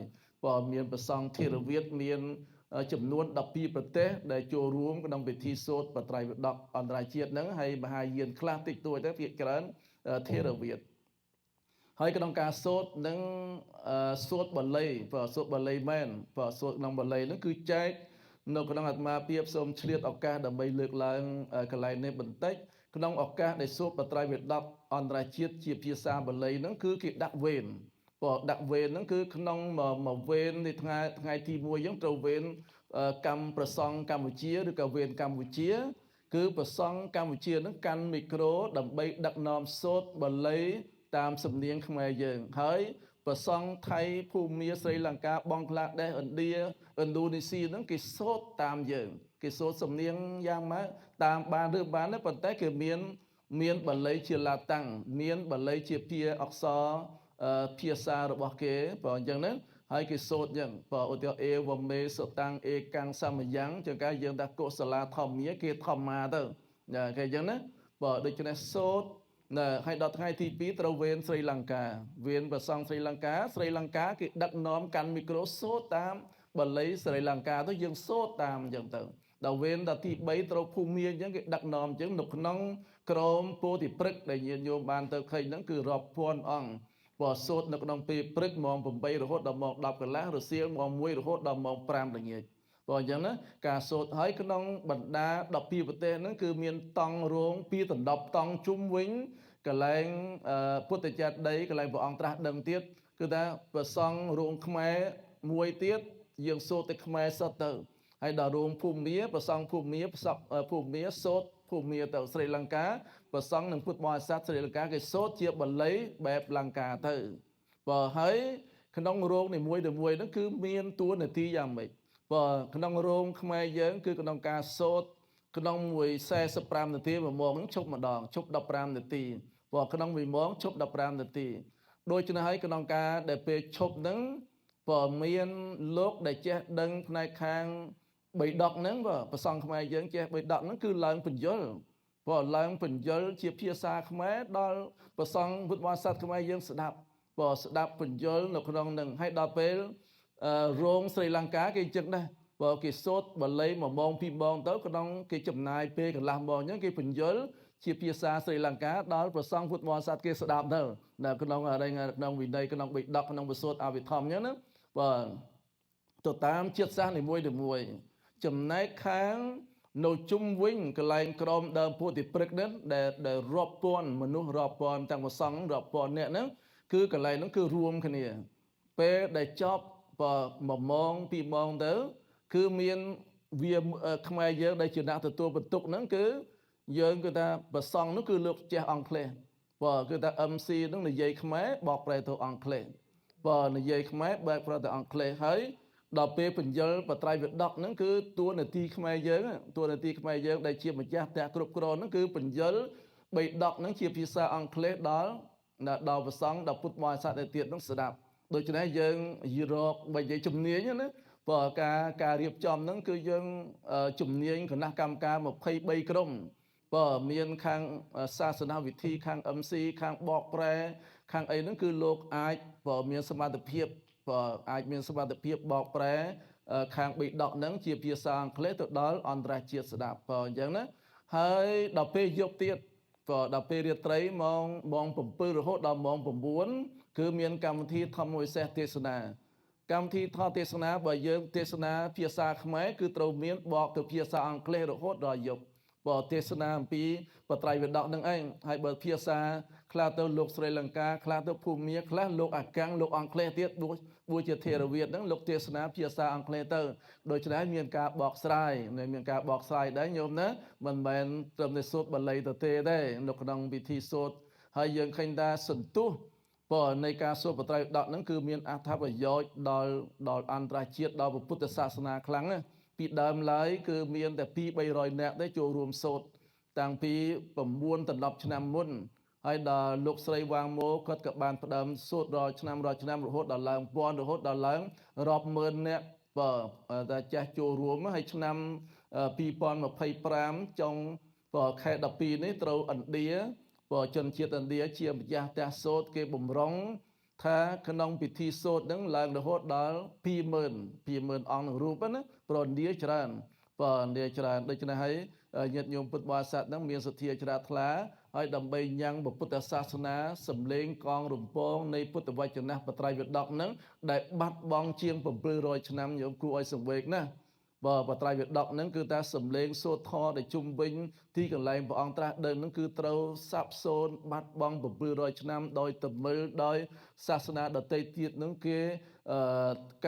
បើមានព្រះសង្ឃថេរវាទមាន ចំនួន12ប្រទេសដែលចូលរួមក្នុងពិធីសូត្របត្រៃបិដកអន្តរជាតិហ្នឹង ហើយមហាយានខ្លះតិចតួចទៅ ភាគច្រើនថេរវាទ។ ហើយក្នុងការសូត្រនឹងសូត្របាលី បើសូត្របាលីមែន បើសូត្រក្នុងបាលីហ្នឹងគឺចែកនៅក្នុងអាត្មាភាពសូមឆ្លៀតឱកាសដើម្បីលើកឡើងកន្លែងនេះបន្តិច។ ក្នុងឱកាសដែលសូត្របត្រៃបិដកអន្តរជាតិជាភាសាបាលីហ្នឹង គឺគេដាក់វេន បើដាក់វេនហ្នឹងគឺក្នុងមួយវេននៃថ្ងៃទី1 យើងត្រូវវេនកម្មប្រសង់កម្ពុជា ឬក៏វេនកម្ពុជា គឺប្រសង់កម្ពុជាហ្នឹងកាន់មីក្រូដើម្បីដឹកនាំសូត្របាលីតាមសំនៀងខ្មែរយើង ហើយប្រសង់ថៃ ភូមា ស្រីលង្កា បង់ក្លាដេស ឥណ្ឌា ឥណ្ឌូនេស៊ីហ្នឹងគេសូត្រតាមយើង គេសូត្រសំនៀងយ៉ាងម៉េចតាមបានឬបាន ប៉ុន្តែគេមានបាលីជាឡាតាំង មានបាលីជាភាអក្សរភាសារបស់គេ បើអញ្ចឹងណា ហើយគេសូត្រអញ្ចឹង បើឧទាហរណ៍ អេវមេសតាំង អេកាំងសមយ៉ាង ចឹងកាយើងថាកុសលាធម្មា គេធម្មាទៅគេអញ្ចឹងណា។ បើដូច្នេះសូត្រណា ហើយដល់ថ្ងៃទី2 ត្រូវវេនស្រីលង្កា វេនប្រសង់ស្រីលង្កា ស្រីលង្កាគេដឹកនាំកាន់មីក្រូសូត្រតាមបាលីស្រីលង្កាទៅ យើងសូត្រតាមអញ្ចឹងទៅ។ ដល់វេនដល់ទី3 ត្រូវភូមិអញ្ចឹង គេដឹកនាំអញ្ចឹង នៅក្នុងក្រមពោធិព្រឹកដែលញាតិញោមបានទៅឃើញហ្នឹង គឺរាប់ពាន់អង្គ បើសូត្រនៅក្នុងពេលព្រឹកម៉ោង8 រហូតដល់ម៉ោង10កន្លះ រសៀលម៉ោង1 រហូតដល់ម៉ោង5ល្ងាច បើអញ្ចឹងណាការសូត្រ។ ហើយក្នុងបណ្ដា12ប្រទេសហ្នឹង គឺមានតង់រោងពីដណ្ដប់តង់ជុំវិញកន្លែងពុទ្ធចេតិយ កន្លែងព្រះអង្គត្រាស់ដឹងទៀត គឺថាប្រសង់រោងខ្មែរមួយទៀត យើងសូត្រតែខ្មែរសុទ្ធទៅ ហើយដល់រោងភូមា ប្រសង់ភូមា ប្រសពភូមាសូត្រភូមាទៅ ស្រីលង្កា ប្រសង់និងពុទ្ធបរិស័ទស្រីលង្កាគេសូត្រជាបាលីបែបលង្កាទៅ។ បើហើយក្នុងរោងនីមួយៗហ្នឹង គឺមានតួនាទីយ៉ាងម៉េច? បើក្នុងរោងខ្មែរយើង គឺក្នុងការសូត្រក្នុងមួយ45នាទី មួយម៉ោងឈប់ម្ដង ឈប់15នាទី ព្រោះក្នុងមួយម៉ោងឈប់15នាទី។ ដូច្នេះហើយក្នុងការដែលពេលឈប់ហ្នឹង បើមានលោកដែលចេះដឹងផ្នែកខាងបៃដកហ្នឹង បើប្រសង់ខ្មែរយើងចេះបៃដកហ្នឹង គឺឡើងបញ្យល ព្រោះឡើងបញ្យលជាភាសាខ្មែរដល់ប្រសង់ពុទ្ធបរិស័ទខ្មែរយើងស្ដាប់ បើស្ដាប់បញ្យលនៅក្នុងហ្នឹង។ ហើយដល់ពេលរោងស្រីលង្កាគេអញ្ចឹងដែរ បើគេសូត្របាលី1ម៉ោង2ម៉ោងទៅ ក្នុងគេចំណាយពេលកន្លះម៉ោងអញ្ចឹង គេបញ្យលជាភាសាស្រីលង្កាដល់ប្រសង់ពុទ្ធបរិស័ទគេស្ដាប់ទៅ នៅក្នុងអរិញ ក្នុងវិន័យ ក្នុងបិដក ក្នុងប្រសូតអវិធម្មអញ្ចឹងណា បើទៅតាមជាតិសាសន៍នីមួយៗ។ ចំណែកខាងនៅជុំវិញកន្លែងក្រមដើមពោធិព្រឹកហ្នឹង ដែលរាប់ពាន់មនុស្ស រាប់ពាន់ទាំងប្រសង់រាប់ពាន់នាក់ហ្នឹង គឺកន្លែងហ្នឹងគឺរួមគ្នា ពេលដែលចប់បើ1ម៉ោង2ម៉ោងទៅ គឺមានវាខ្មែរយើងដែលជាអ្នកទទួលបន្ទុកហ្នឹង គឺយើងគឺថាប្រសង់នោះគឺលោកចេះអង់គ្លេស បើគឺថា MC ហ្នឹងនិយាយខ្មែរបកប្រែទៅអង់គ្លេស បើនិយាយខ្មែរបកប្រែទៅអង់គ្លេស ហើយដល់ពេលបញ្យលបត្រៃវិដកហ្នឹង គឺតួនាទីខ្មែរយើង តួនាទីខ្មែរយើងដែលជាម្ចាស់ផ្ទះគ្រប់គ្រងហ្នឹង គឺបញ្យលបៃដកហ្នឹងជាភាសាអង់គ្លេសដល់ប្រសង់ ដល់ពុទ្ធបរិស័ទឯទៀតហ្នឹងស្ដាប់។ ដូច្នេះយើងយរកបើនិយាយជំនាញណា ព្រោះការរៀបចំហ្នឹង គឺយើងជំនាញគណៈកម្មការ23ក្រុម បើមានខាងសាសនាវិធី ខាង MC ខាងបកប្រែ ខាងអីហ្នឹង គឺលោកអាចបើមានសមត្ថភាព បើអាចមានសមត្ថភាពបកប្រែខាងបិដកហ្នឹងជាភាសាអង់គ្លេសទៅដល់អន្តរជាតិស្ដាប់ បើអញ្ចឹងណា។ ហើយដល់ពេលយប់ទៀត ក៏ដល់ពេលរាត្រីម៉ោង7 រហូតដល់ម៉ោង9 គឺមានកម្មវិធីធម្មវិសេសទេសនា។ កម្មវិធីថតទេសនា បើយើងទេសនាភាសាខ្មែរ គឺត្រូវមានបកទៅភាសាអង់គ្លេសរហូតដល់យប់ បើទេសនាអំពីបត្រៃវិដកនឹងឯង។ ហើយបើភាសាខ្លះទៅលោកស្រីលង្កា ខ្លះទៅភូមា ខ្លះលោកអាកាំង លោកអង់គ្លេសទៀត បួជាថេរវាទហ្នឹង លោកទេសនាភាសាអង់គ្លេសទៅ ដូច្នេះមានការបកស្រាយ មានការបកស្រាយដែរញោមណា មិនមែនត្រឹមតែសូត្របាលីទៅទេទេនៅក្នុងពិធីសូត្រ។ ហើយយើងឃើញថាសន្ទុះបើនៃការសូត្របត្រៃដកហ្នឹង គឺមានអត្ថប្រយោជន៍ដល់អន្តរជាតិ ដល់ពុទ្ធសាសនាខ្លាំងណា។ ពីដើមឡើយគឺមានតែ2 300នាក់ទេចូលរួមសូត្រ តាំងពី9ដល់10ឆ្នាំមុន ហើយដល់លោកស្រីវាងម៉ូគាត់ក៏បានផ្ដើមសូត្ររាល់ឆ្នាំរាល់ឆ្នាំ រហូតដល់ឡើងពាន់ រហូតដល់ឡើងរាប់ម៉ឺននាក់ បើតែចាស់ចូលរួម។ ហើយឆ្នាំ2025 ចុងបើខែ12នេះ ត្រូវឥណ្ឌា បើជនជាតិឥណ្ឌាជាម្ចាស់ផ្ទះសូត្រ គេបំរុង ថាក្នុងពិធីសូត្រហ្នឹងឡើងរហូតដល់20000 20000អង្គនឹងរូបណា ព្រោះឥណ្ឌាច្រើន បើឥណ្ឌាច្រើន។ ដូច្នេះហើយ ញាតិញោមពុទ្ធបរិស័ទហ្នឹងមានសទ្ធាជ្រះថ្លា ហើយដើម្បីញ៉ាំងពុទ្ធសាសនា សំលេងកងរំពងនៃពុទ្ធវចនៈបត្រៃវិដកហ្នឹង ដែលបាត់បង់ជាង700ឆ្នាំ ញោមគួរឲ្យសង្វេគណាស់។ បើបត្រៃវិដកហ្នឹង គឺថាសំលេងសូត្រធម៌ដែលជុំវិញទីកន្លែងព្រះអង្គត្រាស់ដឹងហ្នឹង គឺត្រូវសាបសូន្យបាត់បង់700ឆ្នាំ ដោយតមិល ដោយសាសនាដទៃទៀតហ្នឹងគេ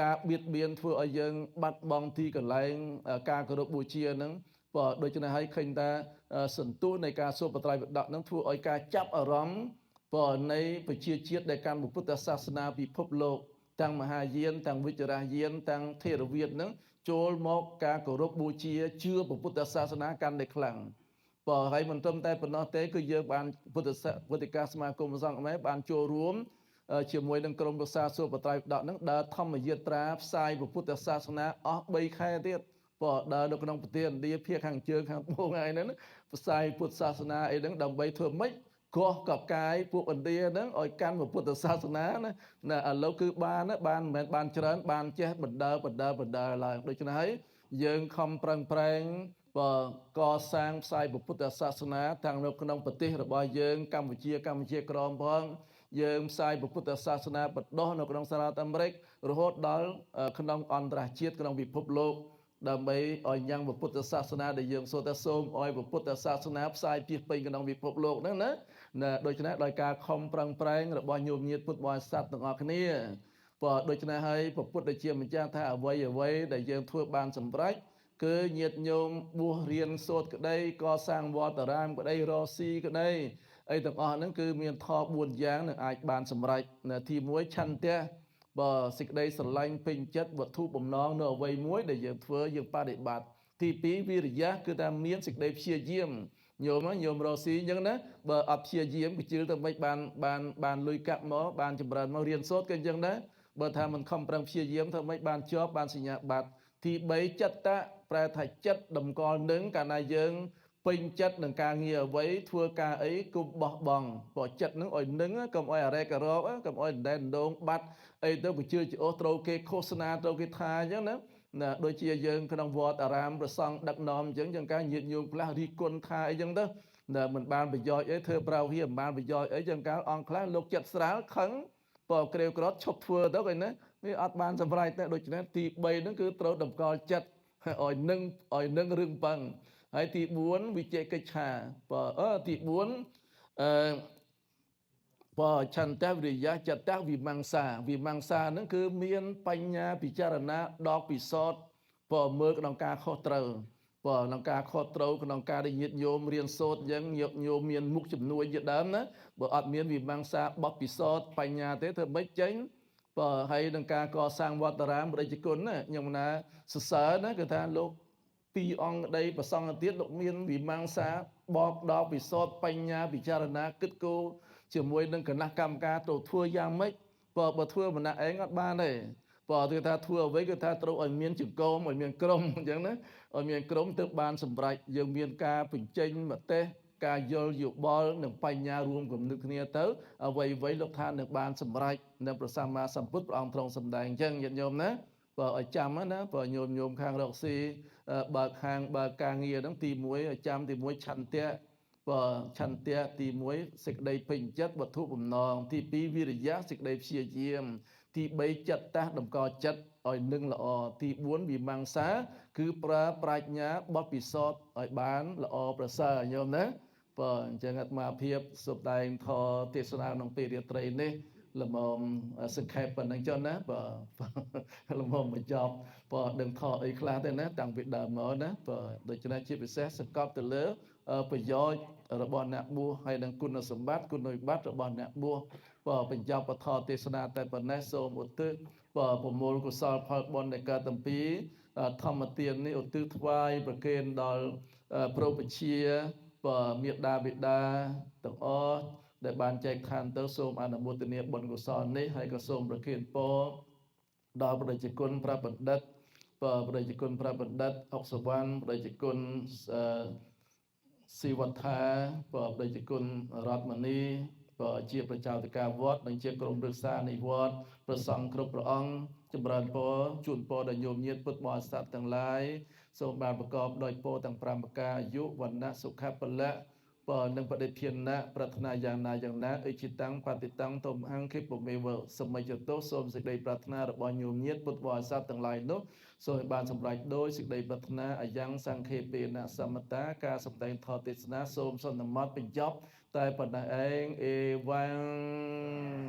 ការបៀតបៀន ធ្វើឲ្យយើងបាត់បង់ទីកន្លែងការគោរពបូជាហ្នឹង។ បើដូច្នេះហើយ ឃើញថាសន្ទុះនៃការសូត្របត្រៃវិដកហ្នឹង ធ្វើឲ្យការចាប់អារម្មណ៍បើនៃប្រជាជាតិដែលកាន់ពុទ្ធសាសនាពិភពលោក ទាំងមហាយាន ទាំងវិជ្ជរាយាន ទាំងថេរវាទហ្នឹង ចូលមកការគោរពបូជាជឿពុទ្ធសាសនាកាន់តែខ្លាំង។ បើហើយមិនត្រឹមតែប៉ុណ្ណោះទេ គឺយើងបានពុទ្ធពុទ្ធិកាសមាគមសង្ឃខ្មែរបានចូលរួមជាមួយនឹងក្រុមប្រសាសូរបត្រៃដកហ្នឹង ដើរធម្មយាត្រាផ្សាយពុទ្ធសាសនាអស់3ខែទៀត បើដើរនៅក្នុងប្រទេសឥណ្ឌាភាគខាងជើងខាងត្បូងអីហ្នឹង ផ្សាយពុទ្ធសាសនាអីហ្នឹង ដើម្បីធ្វើម៉េចកោះកកាយពួកឥណ្ឌាហ្នឹងឲ្យកាន់ពុទ្ធសាសនាណា។ ណាឥឡូវគឺបាន បានមិនមែនបានច្រើន បានចេះបណ្ដើបណ្ដើបណ្ដើឡើង។ ដូច្នេះហើយ យើងខំប្រឹងប្រែងបើកសាងផ្សាយពុទ្ធសាសនាទាំងនៅក្នុងប្រទេសរបស់យើងកម្ពុជា កម្ពុជាក្រមផង យើងផ្សាយពុទ្ធសាសនាបដោះនៅក្នុងសហរដ្ឋអាមេរិក រហូតដល់ក្នុងអន្តរជាតិ ក្នុងពិភពលោក ដើម្បីឲ្យញ៉ាំងពុទ្ធសាសនា ដែលយើងសូត្រថាសូមឲ្យពុទ្ធសាសនាផ្សាយពាសពេញក្នុងពិភពលោកហ្នឹងណា។ ណាដូច្នេះ ដោយការខំប្រឹងប្រែងរបស់ញោមញាតពុទ្ធបរិស័ទទាំងអស់គ្នា បើដូច្នេះហើយ ពុទ្ធជាម្ចាស់ថាអ្វីអ្វីដែលយើងធ្វើបានសម្រេច គឺញាតញោមបួសរៀនសូត្រក្តី កសាងវត្តអារាមក្តី រស់ស៊ីក្តី អីទាំងអស់ហ្នឹង គឺមានធម៌4យ៉ាងនឹងអាចបានសម្រេច។ ទី1 ឆន្ទៈ បើសេចក្តីស្រឡាញ់ពេញចិត្តវត្ថុបំណងនៅអ្វីមួយដែលយើងធ្វើ យើងបដិបត្តិ។ ទី2 វិរិយៈ គឺថាមានសេចក្តីព្យាយាម ញោមញោមរស់ស៊ីអញ្ចឹងណា បើអត់ព្យាយាម ក៏ជឿទៅមិនបាន បានបានលុយកាក់មក បានចម្រើនមក រៀនសូត្រក៏អញ្ចឹងដែរ បើថាមិនខំប្រឹងព្យាយាម ធ្វើម៉េចបានជាប់បានសញ្ញាបត្រ។ ទី3 ចិត្តៈ ប្រែថាចិត្តតម្កល់នឹង កាលណាយើងពេញចិត្តនឹងការងារអ្វី ធ្វើការអី គុំបោះបង់ ព្រោះចិត្តនឹងឲ្យនឹង កុំឲ្យអរេករក កុំឲ្យដដែលដងបាត់អីទៅ បញ្ជឿច្អូស ត្រូវគេឃោសនា ត្រូវគេថាអញ្ចឹងណា។ ណាដូចជាយើងក្នុងវត្តអារាម ប្រសង់ដឹកនាំអញ្ចឹង ចឹងការញាតញោមខ្លះរីគុណថាអីចឹងទៅ ណាមិនបានប្រយោជន៍អី ធ្វើប្រាវហៀមិនបានប្រយោជន៍អីចឹង កាលអង្គខ្លះលោកចិត្តស្រាលខឹង បើក្រេវក្រត់ឈប់ធ្វើទៅ គេណាវាអត់បានសម្រេចទេ។ ដូច្នេះទី3ហ្នឹង គឺត្រូវតម្កល់ចិត្តឲ្យនឹង ឲ្យនឹងរឿងប៉ឹង។ ហើយទី4 វិជ័យកិច្ឆា បើអឺទី4 អឺបើឆន្ទៈ វិរិយៈ ចិត្ត វិមង្សា។ វិមង្សាហ្នឹងគឺមានបញ្ញាពិចារណាដល់ពិសោធន៍ បើមើលក្នុងការខុសត្រូវ បើក្នុងការខុសត្រូវ ក្នុងការដែលញាតញោមរៀនសូត្រអញ្ចឹង ញាតញោមមានមុខជំនួយជាដើមណា បើអត់មានវិមង្សាបទពិសោធន៍បញ្ញាទេ ធ្វើម៉េចចេញ? បើហើយនឹងការកសាងវត្តអារាម ប្រជាជនណាខ្ញុំណាសរសើរណា គឺថាលោកពីរអង្គក្តី ប្រសងទៀតលោកមានវិមង្សាបកដល់ពិសោធន៍បញ្ញាពិចារណា គិតគូរជាមួយនឹងគណៈកម្មការ ត្រូវធ្វើយ៉ាងម៉េច។ បើធ្វើម្នាក់ឯងអត់បានទេ បើគឺថាធ្វើអ្វី គឺថាត្រូវឲ្យមានចង្គម ឲ្យមានក្រុមអញ្ចឹងណា ឲ្យមានក្រុមទើបបានសម្រេច។ យើងមានការបញ្ចេញមតិ ការយល់យោបល់ និងបញ្ញារួមគំនិតគ្នាទៅ អ្វីអ្វីលោកថានឹងបានសម្រេច នៅព្រះសម្មាសម្ពុទ្ធព្រះអង្គទ្រង់សម្ដែងអញ្ចឹង ញាតិញោមណា។ បើឲ្យចាំណា បើញោមញោមខាងរកស៊ី បើខាងបើការងារហ្នឹង ទី1ឲ្យចាំ ទី1 ឆន្ទៈ បើឆន្ទៈទី1 សេចក្តីពេញចិត្តវត្ថុបំណង ទី2 វិរិយៈ សេចក្តីព្យាយាម ទី3 ចិត្តតម្កល់ចិត្តឲ្យនឹងល្អ ទី4 វិមង្សា គឺប្រើប្រាជ្ញាបទពិសោធន៍ឲ្យបានល្អប្រសើរ ញោមណា។ បើអញ្ចឹង អាត្មាភាពសម្ដែងធម៌ទេសនាក្នុងពេលរាត្រីនេះ ល្មមសង្ខេបប៉ុណ្្នឹងចុះណា បើល្មមបញ្ចប់ បើដឹងថអីខ្លះទេណា តាំងពីដើមមកណា។ បើដូច្នេះ ជាពិសេសសង្កត់ទៅលើប្រយោជន៍របស់អ្នកបួស ហើយនិងគុណសម្បត្តិគុណវិបត្តិរបស់អ្នកបួស។ បើបញ្ចប់ពធទេសនាតែប៉ុណ្ណេះ សូមឧទ្ទិសបើប្រមូលកុសលផលបុណ្យដែលកើតអំពីធម្មទាននេះ ឧទ្ទិសថ្វាយប្រគេនដល់ប្រូបជា បើមេដាបិតាទាំងអស់ដែលបានចែកឋានទៅ សូមអនុមោទនាបុណ្យកុសលនេះ ហើយក៏សូមប្រគេនពរដល់ព្រះជគុណព្រះបណ្ឌិត បើព្រះជគុណព្រះបណ្ឌិតអុកសវណ្ណ ព្រះជគុណស៊ីវត្ថា បើព្រះជគុណរតមនី បើជាប្រជាធិការវត្ត និងជាក្រុមប្រឹក្សានៃវត្ត ប្រសង់គ្រប់ព្រះអង្គ ចម្រើនពរជូនពរដល់ញោមញាតិពុទ្ធបរិស័ទទាំងឡាយ សូមបានប្រកបដោយពរទាំង5ប្រការ អាយុ វណ្ណៈ សុខៈ ពលៈ បើនឹងបដិភាណៈ ប្រាថ្នាយ៉ាងណាយ៉ាងណា អិជិតាំងបតិតាំងទុំហង្ខិពមេវសមិចតោ សូមសេចក្តីប្រាថ្នារបស់ញោមញាតិពុទ្ធបរិស័ទទាំងឡាយនោះ សូមឲ្យបានសម្រេចដោយសេចក្តីប្រាថ្នា។ អយ៉ាងសង្ខេពេនសមតា ការសម្ដែងធម៌ទេសនាសូមសន្មតបញ្ចប់តែប៉ុណ្ណេះឯង អេវ៉ាំង។